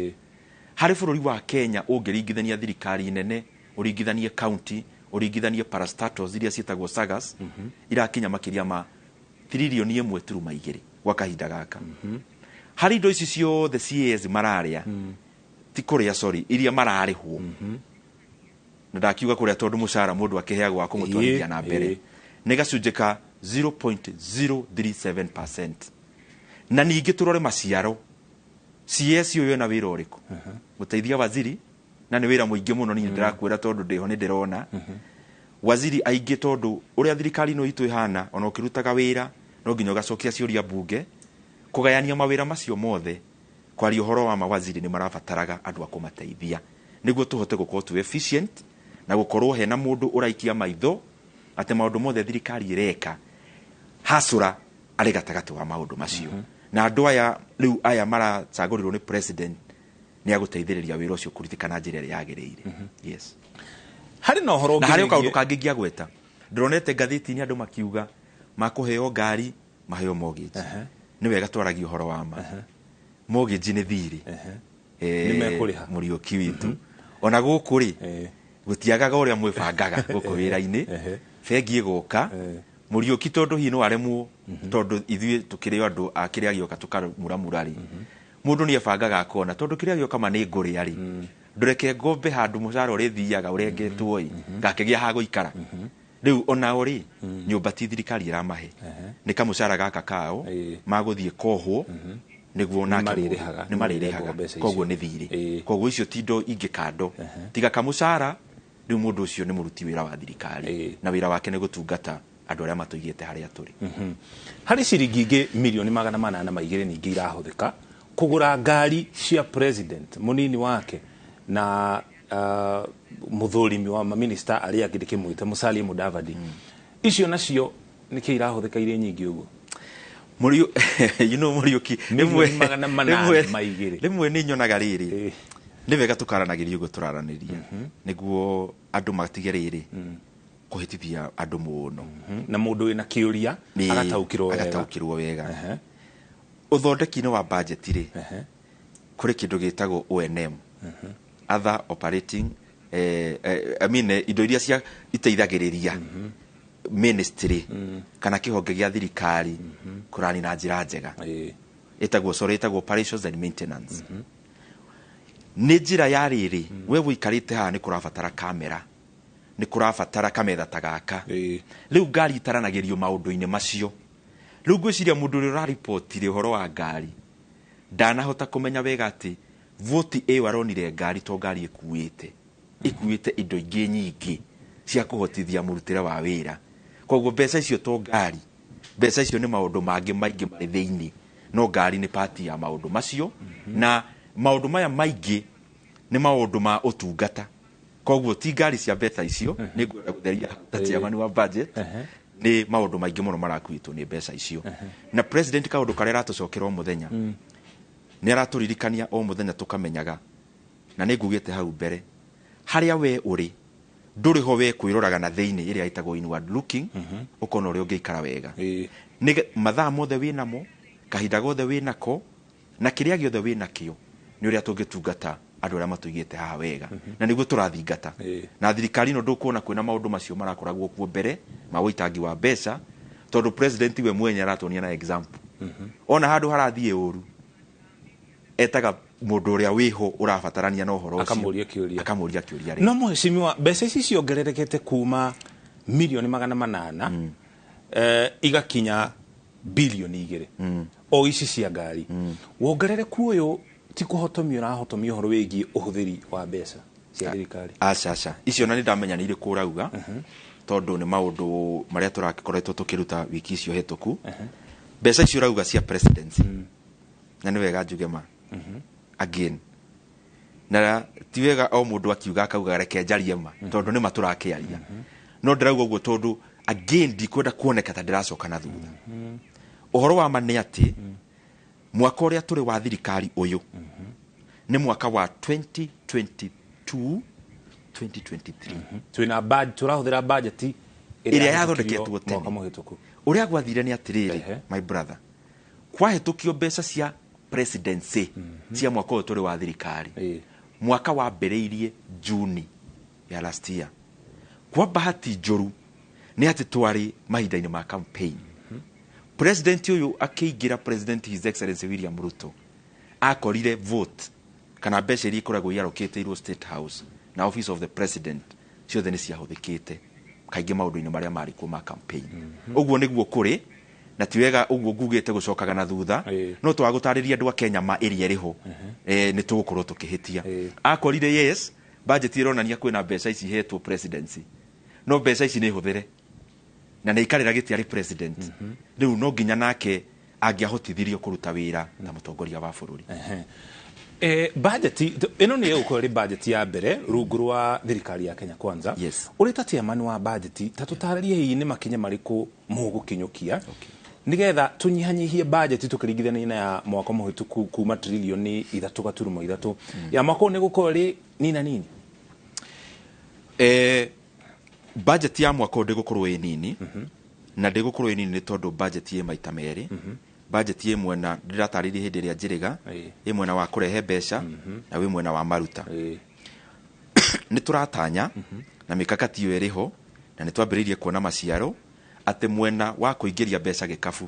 Harĩ bũrũri wa Kenya, ũngĩringithania thirikari nene, ũringithanie county, ũringithanie parastatals iria ciĩtagwo sagas, irakinya makĩria ma 1.2 trillion gwa kahinda gaka. Harĩ indo ici ciothe CAS mararĩa, ti kũrĩa, sorry, iria mararĩhwo, na ndakiuga kũrĩa tondũ mũcara mũndũ akĩheagwo wa kũmũtwarithia na mbere, nĩ gacunjĩ ka 0.037%. Na ningĩ tũrore maciaro. CS ũyũ ena wĩra ũrĩkũ? Gũteithia waziri, na nĩ wĩra mũingĩ mũno. Niĩ ndĩrakwĩra tondũ ndĩho nĩ ndĩrona waziri aingĩ, tondũ ũrĩa thirikari ĩno itũ ĩhana, ona ũkĩrutaga wĩra no nginya ũgacokia ciũria mbunge. Kũgayania mawĩra macio mothe, kwaria ũhoro wa mawaziri nĩ marabataraga andũ a kũmateithia nĩguo tũhote gũkorwo tũ efficient na gũkorwo hena mũndũ ũraikia maitho atĩ maũndũ mothe thirikari ĩreka hacũra arĩ gatagatĩ wa maũndũ macio. Na andũ aya rĩu aya maracagũrirwo nĩ president nĩ agũteithĩrĩria wĩra ũcio kũrutĩka na njĩra ĩrĩa yagĩrĩire. Yes. Harĩ na ũhoro Na ũngĩ harĩ o kaũndũ wĩgiĩ- kangĩ ingĩagweta, ndĩronete ngathĩti-inĩ andũ makiuga makũheo ngari, maheo mortgage. Nĩ wega twaragia ũhoro wa ma, mortgage nĩ thirĩ. Nĩ mekũrĩha. Mũriũki witũ ona gũkũ rĩ, gũtiagaga ũrĩa mwĩbangaga gũkũ wĩra-inĩ. Bengi ĩgoka, Mũriũki, tondũ hihi no aremwo, tondũ ithuĩ tũkĩrĩ o andũ a kĩrĩa gĩoka tũkamuramura rĩ, mũndũ nĩ ebangaga akona tondũ kĩrĩa gĩoka ma nĩ ngũrĩa rĩ, ndũreke ngombe handũ mũcara ũrĩthiaga ũrengetwo ĩ, ngakĩgĩa ha gũikara. Rĩu onao rĩ, nyũmba ti thirikari ĩramahe, nĩ kamũcara gaka kao magũthiĩ kohwo nĩguo nake Nĩmarĩrĩhaga. nĩ marĩrĩhaga. Mbeca icio. Koguo nĩ thirĩ. Koguo icio ti indo ingĩ kando tiga kamũcara. Rĩu mũndũ ũcio nĩ mũruti wĩra wa thirikari, na wĩra wake nĩ gũtungata andũ arĩa matũigĩte harĩa tũrĩ. Harĩ ciringi ingĩ 802 million ningĩ irahũthĩka kũgũra ngari cia president, mũnini wake na mũthũrimi wa maminista arĩa angĩ, ndĩkĩmwĩte Musalia Mudavadi. Icio nacio nĩkĩ irahũthĩka irĩ nyingĩ ũguo? Mũriũ, you know, Mũriũki, 802 million. Rĩmwe nĩ nyonaga rĩrĩ, nĩ wega tũkaranagĩria ũguo tũraranĩria nĩguo andũ matige rĩrĩ kũhĩtithia andũ mũno. Na mũndũ wĩna kĩũria agataũkĩrwo wega. Agataũkĩrwo wega. Ũthondeki-inĩ wa budget rĩ, kũrĩ kĩndũ gĩtagwo O&M, other operating, I mean, indo iria cia iteithagĩrĩria ministry kana kĩhonge gĩa thirikari kũrani na njĩra njega. Ĩtagwo, sorry, ĩtagwo operations and maintenance. Nĩ njĩra ya rĩrĩ, we wũikarĩte haha nĩ kũrabatara kamera, nĩ kũrabatara kametha ta gaka. Rĩu ngari itaranagĩrio maũndũ-inĩ macio. Rĩu ngwĩciria mũndũ ũrĩa ũraribotire ũhoro wa ngari ndanahota kũmenya wega atĩ voti ĩyo aronire ngari to ngari ĩkuĩte, ĩkuĩte indo ingĩ nyingĩ cia kũhotithia mũrutĩre wa wĩra. Koguo mbeca icio to ngari, mbeca icio nĩ maũndũ mangĩ maingĩ marĩ thĩinĩ, no ngari nĩ pati ya maũndũ macio. Na maũndũ maya maingĩ nĩ maũndũ ma ũtungata, koguo ti ngari cia mbeca icio. Nĩ ngwenda gũtheria ta chairman wa budget. Nĩ maũndũ maingĩ mũno marakuĩtwo nĩ mbeca icio. Na president kaũndũ karĩa aratũcokera o mũthenya, nĩ aratũririkania o mũthenya tũkamenyaga, na nĩ ngugĩte hau mbere, harĩa we ũrĩ ndũrĩ ho we kwĩroraga na thĩinĩ, ĩrĩa ĩtagwo inward looking, ũkona ũrĩa ũngĩikara wega. Nĩ mathaa mothe wĩ namo, kahinda gothe wĩ nako, na kĩrĩa gĩothe wĩ nakĩo, nĩ ũrĩa tũngĩtungata andũ arĩa matũigĩte haha wega, na nĩguo tũrathingata. Na thirikari ĩno ndũkuona kwĩna maũndũ macio marakoragwo kuo mbere ma ũitangi wa mbeca, tondũ president we mwenye aratuonia na example. Ona handũ harathiĩ ũru, etaga mũndũ ũrĩa wĩho ũrabatarania na ũhoro ũcio, akamũria kĩũria. Akamũria kĩũria rĩ. No mheshimiwa, mbeca ici ciongererekete kuma milioni 800 igakinya bilioni 2, o ici cia ngari. Wongerereku ũyũ ti kũhotomia ũrahotomia ũhoro wĩgiĩ ũhũthĩri wa mbeca cia thirikari? Aca, aca, icio na nĩ ndamenya nĩ irĩkũ ũrauga, tondũ nĩ maũndũ marĩa tũrakoretwo tũkĩruta wiki icio hĩtũku. Mbeca icio ũrauga cia presidency, na nĩ wega njuge ma again, na ti wega o mũndũ akiuga akauga reke njarie ma, tondũ nĩ ma tũrakĩaria. No ndĩrauga ũguo tondũ again ndikwenda kuoneka ta ndĩracoka na thutha. Ũhoro wa ma nĩ atĩ mwaka ũrĩa tũrĩ wa thirikari ũyũ nĩ mwaka wa 2022 2023. Twĩna tũrahũthĩra budget ĩrĩa yathondeketwo tene. Mwaka mũhĩtũku. Ũrĩa gwathire nĩ atĩrĩrĩ, my brother, kwahĩtũkio mbeca cia presidency cia mwaka ũyũ tũrĩ wa thirikari. Mwaka wambĩrĩirie Juni ya last year. Kwa bahati njũru nĩ atĩ twarĩ mahinda-inĩ ma campaign. President ũyũ akĩingĩra, President His Excellency William Ruto, akorire vote kana mbeca iria ikoragwo iarokĩtĩirwo State House na Office of the President ciothe nĩ ciahũthĩkĩte kaingĩ maũndũ-inĩ marĩa marĩ kuo ma campaign. Ũguo nĩguo kũrĩ, na ti wega ũguo ngugĩte gũcokaga na thutha. No twagũtarĩria andũ a Kenya ma ĩrĩa ĩrĩ ho, nĩ tũgũkorwo tũkĩhĩtia. Akorire yes, budget ĩronania kwĩna mbeca ici ihetwo presidency, no mbeca ici nĩ hũthĩre na nĩ aikarĩra gĩtĩ arĩ president. Rĩu no nginya nake angĩahotithirio kũruta wĩra ta mũtongoria wa bũrũri. Budget ĩno nĩ ĩgũkorwo ĩrĩ budget ya mbere rungu rwa thirikari ya Kenya Kwanza. Yes. Ũrĩ ta chairman wa budget, ta tũtarĩrie hihi nĩ makinya marĩkũ mũgũkinyũkia nigetha tũnyihanyihie budget tũkĩringithania na ya mwaka mũhĩtũku, kuma trilioni 3.3, ya mwaka ũyũ nĩ gũkorwo ĩrĩ nina nini? Budget ya mwaka ũyũ ndĩgũkorwo ĩ nini, na ndĩgũkorwo ĩ nini nĩ tondũ budget ĩ maita merĩ. Budget ĩ mwena ndĩratarĩirie hĩndĩ ĩrĩa njĩrĩga, ĩ mwena wa kũrehe mbeca na wĩ mwena wa maruta. Nĩ tũratanya na mikakati ĩyo ĩrĩ ho, na nĩ twambĩrĩirie kuona maciaro atĩ mwena wa kũingĩria mbeca gĩkabu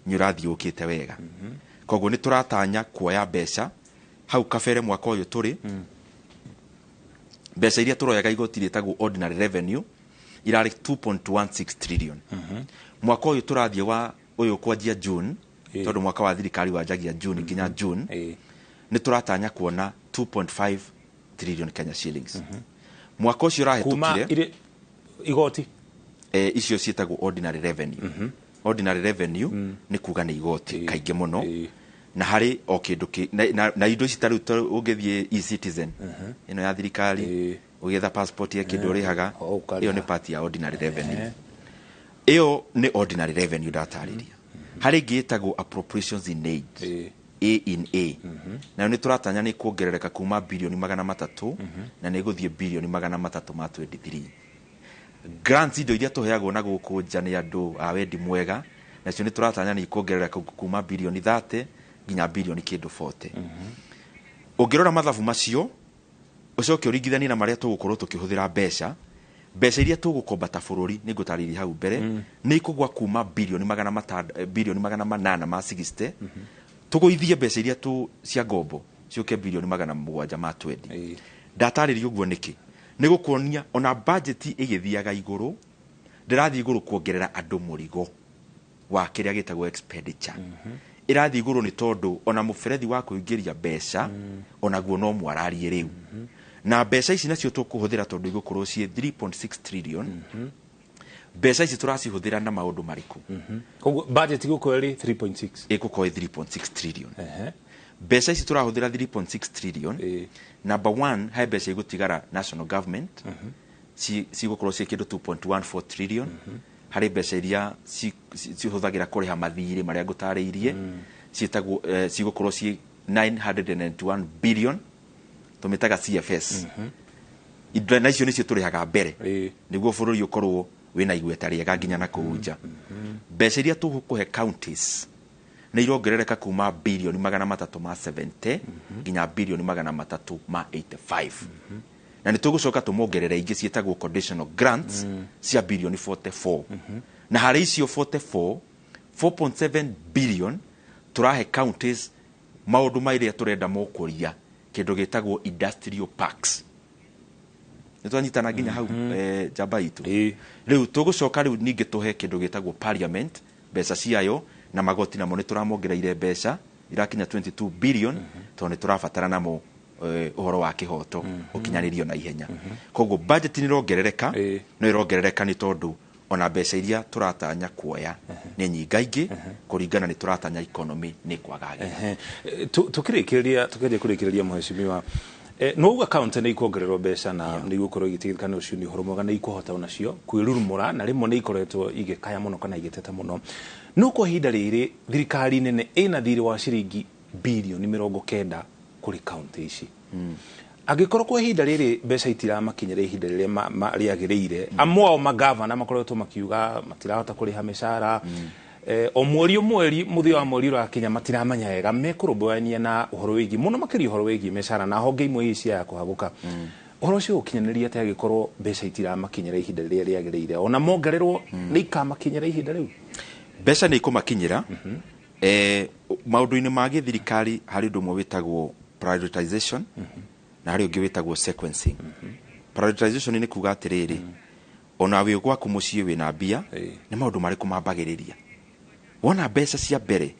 nĩ ũrathiĩ ũkĩte wega. Koguo nĩ tũratanya kuoya mbeca hau kabere mwaka ũyũ tũrĩ. Mbeca iria tũroyaga igoti rĩtagwo ordinary revenue irarĩ 2.16 trillion. Mwaka ũyũ tũrathiĩ wa ũyũ kwanjia June, tondũ mwaka wa thirikari wanjagia June nginya June, nĩ tũratanya kuona 2.5 trillion Kenya shillings mwaka ũcio kuma ũrahĩtũkire. Irĩ igoti? Icio ciĩtagwo ordinary revenue. Ordinary revenue nĩ kuga nĩ igoti kaingĩ mũno, na harĩ o kĩndũ na indo ici ta rĩu ta ũngĩthiĩ eCitizen ĩno ya thirikari, ũgĩetha passport ya kĩndũ ũrĩhaga, O, ũkarĩha. ĩyo nĩ part ya ordinary revenue. Ĩyo nĩ ordinary revenue ndatarĩria. Harĩ ĩngĩ ĩtagwo appropriations in aid, A in A, nayo nĩ tũratanya nĩ kuongerereka kuma bilioni 300 na nĩ ĩgũthiĩ bilioni 323. Grants, indo iria tũheagwo na gũkũ nja nĩ andũ a wendi mwega, nacio nĩ tũratanya nĩ ikuongerereka kuma bilioni 30 nginya bilioni kĩndũ 40. Ũngĩrora mathabu macio ũcoke ũringithanie na marĩa tũgũkorwo tũkĩhũthĩra mbeca, mbeca iria tũgũkomba ta bũrũri, nĩ ngũtarĩria hau mbere, nĩ ikũgwa kuma bilioni 860 ma 60, tũgũithie mbeca iria tu cia ngombo ciũke bilioni 700 ma 20. Ndatarĩria ũguo nĩkĩ? Nĩ gũkuonia ona budget ĩgĩthiaga igũrũ, ndĩrathiĩ igũrũ kuongerera andũ mũrigo wa kĩrĩa gĩtagwo expenditure. Ĩrathiĩ igũrũ nĩ tondũ ona mũberethi wa kũingĩria mbeca onaguo no mwararie rĩu, na mbeca ici nacio tũkũhũthĩra tondũ igũkorwo ciĩ 3.6 trillion. Mbeca ici tũracihũthĩra na maũndũ marĩkũ? Koguo budget igũkorwo ĩrĩ 3.6? Ĩgũkorwo ĩ 3.6 trillion. Mbeca ici tũrahũthĩra 3.6 trillion, number one, he mbeca igũtigara national government, cigũkorwo ciĩ kĩndũ 2.14 trillion. Harĩ mbeca iria cihũthagĩra kũrĩha mathirĩ marĩa ngũtarĩirie, ciĩtagwo cigũkorwo ciĩ 991 billion, tũmĩtaga CFS. Indo na icio nĩcio tũrĩhaga mbere nĩguo bũrũri ũkorwo wĩna igweta rĩega nginya na kũu nja. Mbeca iria tũkũhe counties nĩ irongerereka kuma birioni 370 nginya birioni 385, na nĩ tũgũcoka tũmongerere ingĩ ciĩtagwo conditional grants cia birioni 44. Na harĩ icio 44, 4.7 billion tũrahe counties maũndũ marĩa tũrenda mokũria kĩndũ gĩtagwo industrial parks. Nĩ twanyitana nginya hau, njamba itũ? Ĩĩ. Rĩu tũgũcoka rĩu ningĩ tũhe kĩndũ gĩtagwo parliament mbeca ciayo, na magoti namo nĩ tũramongereire mbeca irakinya 22 billion, tondũ nĩ tũrabatara namo ũhoro wa kĩhoto ũkinyanĩrio na ihenya. Koguo budget nĩ ĩrongerereka. No ĩrongerereka nĩ tondũ ona mbeca iria tũratanya kuoya nĩ nyingaingĩ kũringana nĩ tũratanya economy nĩ kwagagĩra. Ehe. Tukĩrĩkĩrĩria, tukĩanjia kũrĩkĩrĩria, mheshimiwa, no uga kaunti nĩ ikuongererwo mbeca na nĩ igũkorwo igĩtigĩrĩka nĩ ũcio nĩ ũhoro mwega, nĩ ikũhota onacio kwĩrurumũra, na rĩmwe nĩ ikoretwo igĩkaya mũno kana igĩteta mũno. No kwa ihinda rĩrĩ thirikari nene ĩna thirĩ wa ciringi birioni 90 kũrĩ kaunti ici. Angĩkorwo kwa ihinda rĩrĩ mbeca itiramakinyĩra ihinda rĩrĩa rĩagĩrĩire, amwe ao magavana makoretwo makiuga matirahota kũrĩha mĩcara o mweri o mweri, mũthia wa mweri ũrakinya matiramenya wega mekũrũmbũyania na ũhoro wĩgiĩ mũno makĩria ũhoro wĩgiĩ mĩcara na honge imwe ici ciaya kũhagũka. Ũhoro ũcio ũkinyanĩria atĩa angĩkorwo mbeca itiramakinyĩra ihinda rĩrĩa rĩagĩrĩire, ona mongererwo nĩ ikamakinyĩra ihinda rĩu? Mbeca nĩ ikũmakinyĩra. Maũndũ-inĩ ma gĩthirikari harĩ ũndũ ũmwe wĩtagwo prioritization na harĩ ũngĩ wĩtagwo sequencing. Prioritization nĩ kuga atĩrĩrĩ, ona wĩ gwaku mũciĩ wĩna mbia, nĩ maũndũ marĩkũ mambagĩrĩria wona mbeca cia mbere,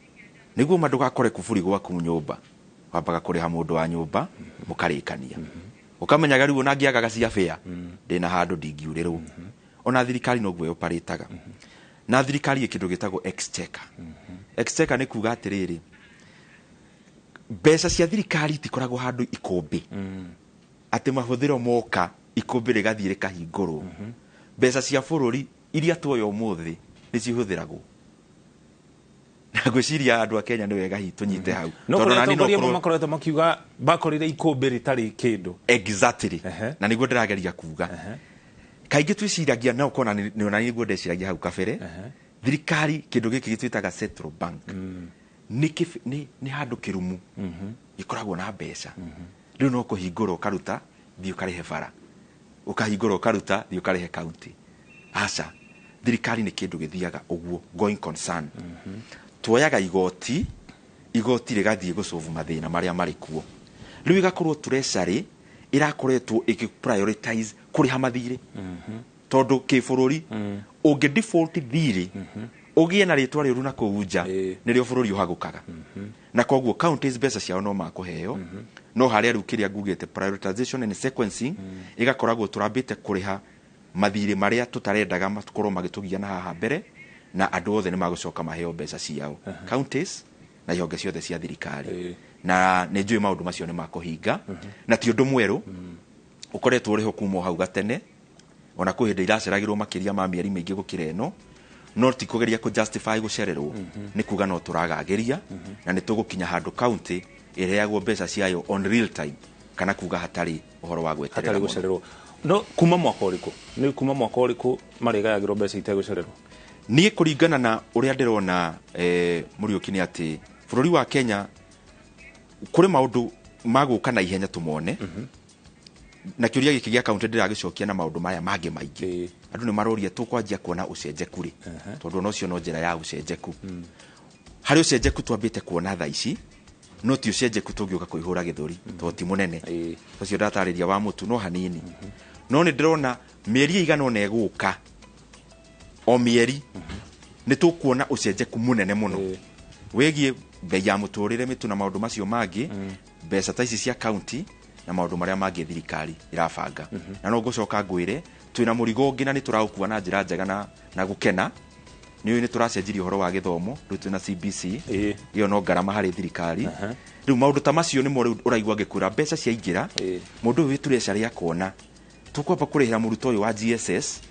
nĩguo ma ndũgakore kuburi gwaku nyũmba. Wambaga kũrĩha mũndũ wa nyũmba, mũkarĩkania, ũkamenyaga rĩu ona ngĩagaga cia bĩa ndĩna handũ ndingiurĩrwo. Ona thirikari noguo yoparĩtaga na thirikari ĩ kĩndũ gĩtagwo exchequer. Exchequer nĩ kuga atĩrĩrĩ, mbeca cia thirikari itikoragwo handũ ikũmbĩ atĩ mahũthĩro moka ikũmbĩ rĩgathiĩ rĩkahingũrwo. Mbeca cia bũrũri iria tuoya ũmũthĩ nĩ cihũthĩragwo, na ngwĩciria andũ a Kenya nĩ wega hihi tũnyite hau. No Tondũ kũrĩ nani no atongoria amwe korwo- makoretwo makiuga bakorire ikũmbĩ rĩtarĩ kĩndũ. Exactly. Na nĩguo ndĩrageria kuga, kaingĩ twĩciragia na ũkona nĩ ona nĩguo ndeciragia hau kabere, thirikari kĩndũ gĩkĩ gĩtwĩtaga central bank nĩ handũ kĩrumu gĩkoragwo na mbeca. Rĩu no kũhingũra ũkaruta, thiĩ ũkarĩhe bara, ũkahingũra ũkaruta, thiĩ ũkarĩhe county. Aca, thirikari nĩ kĩndũ gĩthiaga ũguo, going concern. Tuoyaga igoti, igoti rĩgathiĩ gũcovu mathĩna marĩa marĩ kuo. Rĩu ĩgakorwo treasury ĩrakoretwo ĩgĩ prioritize kũrĩha mathirĩ, tondũ kĩbũrũri ũngĩ default thirĩ ũgĩe na rĩtwa rĩũru na kũu nja, nĩrĩo bũrũri ũhagũkaga. Na koguo counties mbeca ciao no makũheo, no harĩa rĩu kĩrĩa ngugĩte prioritization and sequencing ĩgakoragwo tũrambĩte kũrĩha mathirĩ marĩa tũtarendaga makorwo magĩtũgia na haha mbere, na andũ othe nĩ magũcoka maheo mbeca ciao, counties na ihonge ciothe cia thirikari. Na nĩ njũĩ maũndũ macio nĩ makũhinga, na ti ũndũ mwerũ, ũkoretwo ũrĩho kuma o hau gatene. Ona kwĩ hĩndĩ iraceragĩrwo makĩria ma mĩeri mĩingĩ gũkĩra ĩno, no ti kũgeria kũ justify gũcererwo, nĩ kuga no tũragagĩria na nĩ tũgũkinya handũ county ĩrĩheagwo mbeca ciayo on real time, kana kuga hatarĩ ũhoro wa gweterera hatarĩ mũno. Gũcererwo no kuma mwaka ũrĩkũ, nĩ kuma mwaka ũrĩkũ marĩgayagĩrwo mbeca itegũcererwo? Niĩ kũringana na ũrĩa ndĩrona, Mũriũki, nĩ atĩ bũrũri wa Kenya kũrĩ maũndũ magũka na ihenya tũmone, na kĩũria gĩkĩ gĩa kaunti ndĩragĩcokia na maũndũ maya mangĩ maingĩ. Andũ nĩ maroria tũkwanjia kuona ũcenjeku rĩ, tondũ ona ũcio no njĩra ya ũcenjeku. Harĩ ũcenjeku twambĩte kuona thaa ici, no ti ũcenjeku tũngĩũka kũihũra gĩthũri, tondũ ti mũnene. Ũcio ndatarĩria wa mũtu no hanini, no nĩ ndĩrona mĩeri ĩigana ũna ĩgũka, o mĩeri nĩ tũkuona ũcenjeku mũnene mũno wĩgiĩ bei ya mũtũrĩre, mĩtu na maũndũ macio mangĩ, mbeca ta ici cia county na maũndũ marĩa mangĩ thirikari ĩrabanga. Na no ngũcoka ngwĩre twĩna mũrigo ũngĩ na nĩ tũraũkua na njĩra njega na gũkena. Nĩ ũĩ nĩ tũracenjirie ũhoro wa gĩthomo, rĩu twĩna CBC. Ĩyo no ngarama harĩ thirikari. Rĩu maũndũ ta macio nĩmo rĩu ũraigua ngĩkwĩra mbeca ciaingĩra, mũndũ ũyũ wĩ treasury akona tũkwamba kũrĩhĩra mũrutwo ũyũ wa GSS.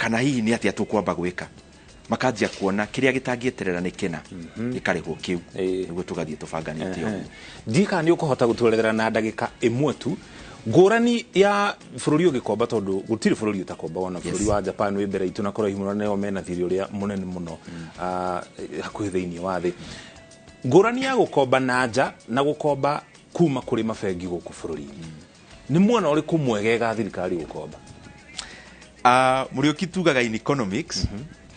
Kana hihi nĩ atĩa tũkwamba gwĩka? Makanjia kuona kĩrĩa gĩtangĩeterera nĩ kĩna, gĩkarĩhwo kĩu, nĩguo tũgathiĩ tũbanganĩte ũguo. Ndiĩ kana nĩ ũkũhota gũtwerethera na ndagĩka ĩmwe tu ngũrani ya bũrũri ũgĩkomba, tondũ gũtirĩ bũrũri ũtakomba, wona bũrũri wa Japan wĩ mbere itũ na kũraihu mũno, nĩo mena thirĩ ũrĩa mũnene mũno hakuhĩ thĩinĩ wa thĩ. Ngũrani ya gũkomba na nja na gũkomba kuma kũrĩ mabengi gũkũ bũrũri-inĩ, nĩ mwena ũrĩkũ mwegega thirikari gũkomba? Mũriũki, tugaga in economics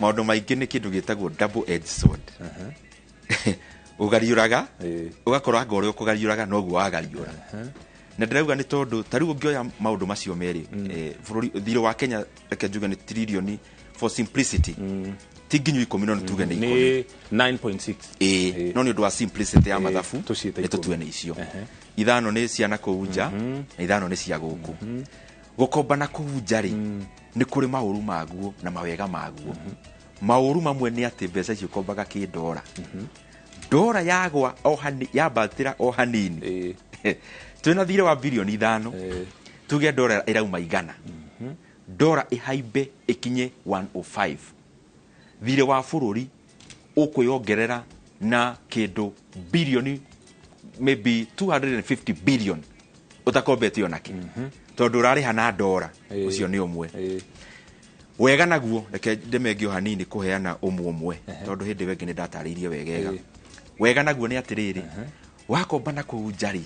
maũndũ maingĩ nĩ kĩndũ gĩtagwo double edged sword. Ũgariũraga, ũgakora anga ũrĩa ũkũgariũraga noguo wagariũra. Na ndĩrauga nĩ tondũ ta rĩu ũngĩoya maũndũ macio merĩ, bũrũri thirĩ wa Kenya, reke njuge nĩ tririoni for simplicity, ti nginyu 10, no nĩ tuge nĩ 10. Nĩ 9.6. Ĩĩ, no nĩ ũndũ wa simplicity ya mathabu tũciĩte nĩ 10. Tũtue nĩ icio 5 nĩ cia na kũu nja na 5 nĩ cia gũkũ. Gũkomba na kũu nja rĩ, nĩ kũrĩ maũru maguo na mawega maguo. Maũru mamwe nĩ atĩ mbeca icio ũkombaga kĩndora, ndora yagwa o hani, yambatĩra o hanini, twĩna thirĩ wa birioni 5, tuge ndora ĩrauma 100, ndora ĩhaimbe ĩkinye 105, thirĩ wa bũrũri ũkwĩongerera na kĩndũ birioni maybe 250 billion ũtakombete onakĩ, tondũ ũrarĩha na ndora. Ũcio nĩ ũmwe. Wega naguo, reke ndemengio hanini kũheana ũmwe ũmwe, tondũ hĩndĩ ĩyo ĩngĩ nĩ ndatarĩirie wegega. Wega naguo nĩ atĩrĩrĩ, wakomba na kũu nja rĩ,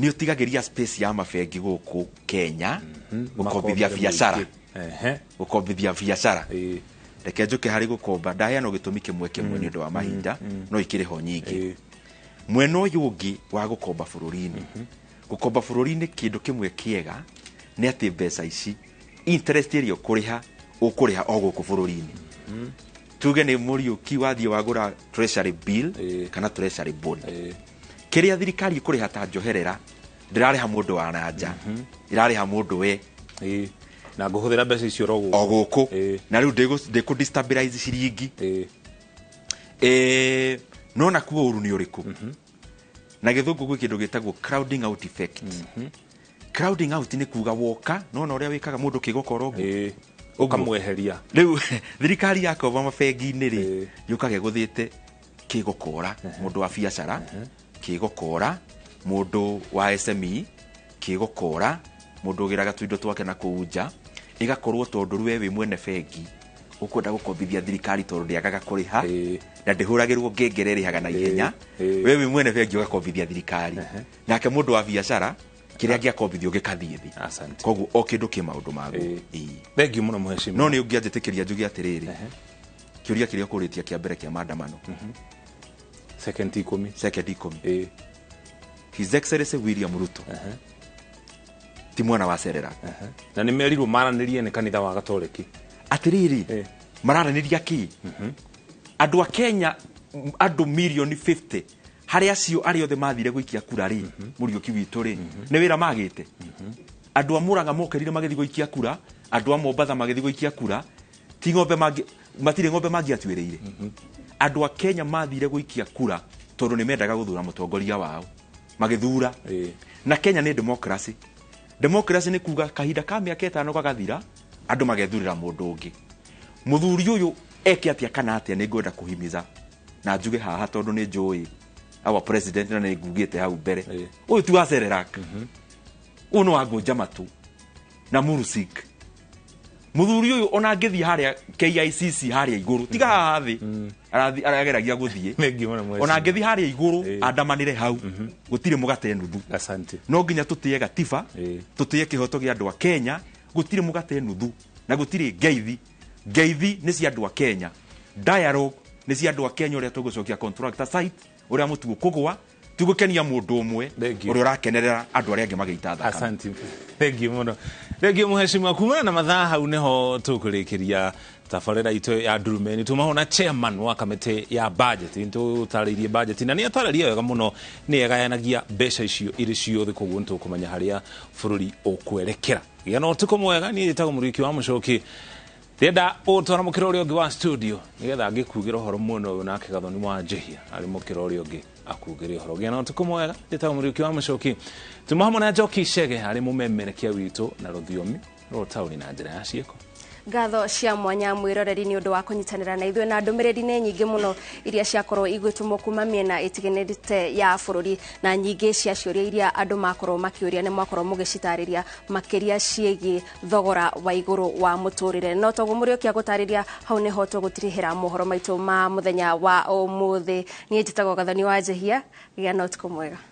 nĩ ũtigagĩria space ya mabengi gũkũ Kenya gũkombithia Makombere biacara. mũingĩ. Gũkombithia biacara. Reke njũke harĩ gũkomba, ndaheana gĩtũmi kĩmwe kĩmwe nĩ ũndũ wa mahinda, no ikĩrĩ ho nyingĩ. Mwena ũyũ ũngĩ wa gũkomba bũrũri-inĩ, gũkomba bũrũri-inĩ kĩndũ kĩmwe kĩega nĩ atĩ mbeca ici, interest ĩrĩa ũkũrĩha, ũkũrĩha o gũkũ bũrũri-inĩ. Tuge nĩ Mũriũki wathiĩ wagũra treasury bill kana treasury bond, kĩrĩa thirikari ĩkũrĩha ta njoherera, ndĩrarĩha mũndũ wa na nja, ĩrarĩha mũndũ we. Na ngũhũthĩra mbeca icio oro gũkũ. O gũkũ. Na rĩu ndĩkũ destabilize ciringi. No nakuo ũru nĩ ũrĩkũ? Na gĩthũngũ gwĩ kĩndũ gĩtagwo crowding out effect. Crowding out nĩ kuga woka nona ũrĩa wĩkaga mũndũ kĩgokora ũguo. Ũguo. Ũkamweheria. Rĩu thirikari yakomba mabengi-inĩ rĩ, yũkaga ĩgũthĩte kĩgokora mũndũ wa biacara, kĩgokora mũndũ wa SME, kĩgokora mũndũ ũgĩraga tuindo twake na kũu nja. Ĩgakorwo tondũ rĩu we wĩ mwene bengi ũkwenda gũkombithia thirikari tondũ ndĩagaga kũrĩha na ndĩhũragĩrwo ngengere, ĩrĩhaga na ihenya. We wĩ mwene bengi ũgakombithia thirikari, nake mũndũ wa biacara kĩrĩa angĩakombithio gĩkathiĩ thĩ. Asante. Koguo o kĩndũ kĩ maũndũ maguo. Thengiũ mũno, mheshimiwa. No nĩ ũngĩanjĩtĩkĩria njuge atĩrĩrĩ, kĩũria kĩrĩa ũkũrĩtie kĩa mbere kĩa maandamano, Second 10. Second 10. His Excellency William Ruto ti mwana wa Serelak. Na nĩ merirwo maranĩrie nĩ kanitha wa Gatoreki. Atĩrĩrĩ, mararanĩria kĩ? Andũ a Kenya, andũ mirioni 50, harĩ acio arĩa othe mathire gũikia kura rĩ, Mũriũki witũ rĩ, nĩ wĩra magĩte. Andũ a Mũrang'a mokĩrire magĩthiĩ gũikia kura, andũ a Mombatha magĩthiĩ gũikia kura, ti ng'ombe mangĩ, matirĩ ng'ombe mangĩatuĩrĩire. Andũ a Kenya mathire gũikia kura tondũ nĩ mendaga gũthura mũtongoria wao, magĩthura. Na Kenya nĩ democracy. Democracy nĩ kuga kahinda ka mĩaka 5 gagathira, andũ magethurĩra mũndũ ũngĩ. Mũthuri ũyũ eke atĩa kana atĩa? Nĩ ngwenda kũhimiza na njuge haha, tondũ nĩ njũĩ our president na nĩ ngugĩte hau mbere, ũyũ ti wa Serelak, ũyũ nĩ wa ngũnja matũ na Mursik. Mũthuri ũyũ ona angĩthiĩ harĩa KICC harĩa igũrũ, tiga haha thĩ arageragia gũthiĩ, Thengiũ mũno, mheshimiwa. ona angĩthiĩ harĩa igũrũ andamanĩre hau, gũtirĩ mũgate nuthu. Asante. No nginya tũtĩe gatiba, tũtĩe kĩhoto gĩa andũ a Kenya. Gũtirĩ mũgate nuthu na gũtirĩ ngeithi. Ngeithi nĩ cia andũ a Kenya, dialogue nĩ cia andũ a Kenya, ũrĩa tũgũcokia contractor site, ũrĩa mũtu ũkũgwa, ti gũkenia mũndũ ũmwe Thank you. ũrĩa ũrakenerera andũ arĩa angĩ magĩita thakame. Asante, thengiũ mũno, thengiũ mheshimiwa. Kumana na mathaa hau niho tũkũrĩkĩria tabarĩra itũ ya Ndurumeni. Tumaho na chairman wa kamĩtĩ ya budget, nĩtũtarĩirie budget na nĩ atarĩria wega mũno nĩ egayanagia mbeca icio irĩ ciothe, koguo nĩtũkũmenya harĩa bũrũri ũkwerekera. Gĩa na ũtukũ mwega. Niĩ njĩtagwo Mũriũki wa Mũcoki. Ndĩrenda ũtwara mũkĩra ũrĩa ũngĩ wa studio nĩgetha ngĩkugĩra ũhoro mwena ũyũ, nake Gathoni wa Njĩhia arĩ mũkĩra ũrĩa ũngĩ akugĩre ũhoro. Gĩa na ũtukũ mwega. Njĩtagwo Mũriũki wa Mũcoki. Tuma hamwe na Njoki Chege arĩ mũmemerekia witũ na rũthiomi rwa ũtaũri na njĩra ya ciĩko. Ngatho cia mwanya mwiroreri ni undu wa kunyitanira na ithuĩ na ndũmĩrĩri nĩ nyingĩ mũno iria ciakorwo igĩtũmwo kuma mĩena ĩtiganĩte ya bũrũri, na nyingĩ cia ciũria iria andũ makorwo makĩũria nĩ mwakorwo mũgĩcitarĩria makĩria ciĩgiĩ thogora wa igũrũ wa mũtũrĩre. No toguo Mũrĩũki agũtarĩria, hau nĩho tũgũtirihĩra mohoro maitũ ma mũthenya wa ũmũthĩ. Niĩ njĩtagwo Gathoni wa Njehia, gĩa na ũtukũ mwega.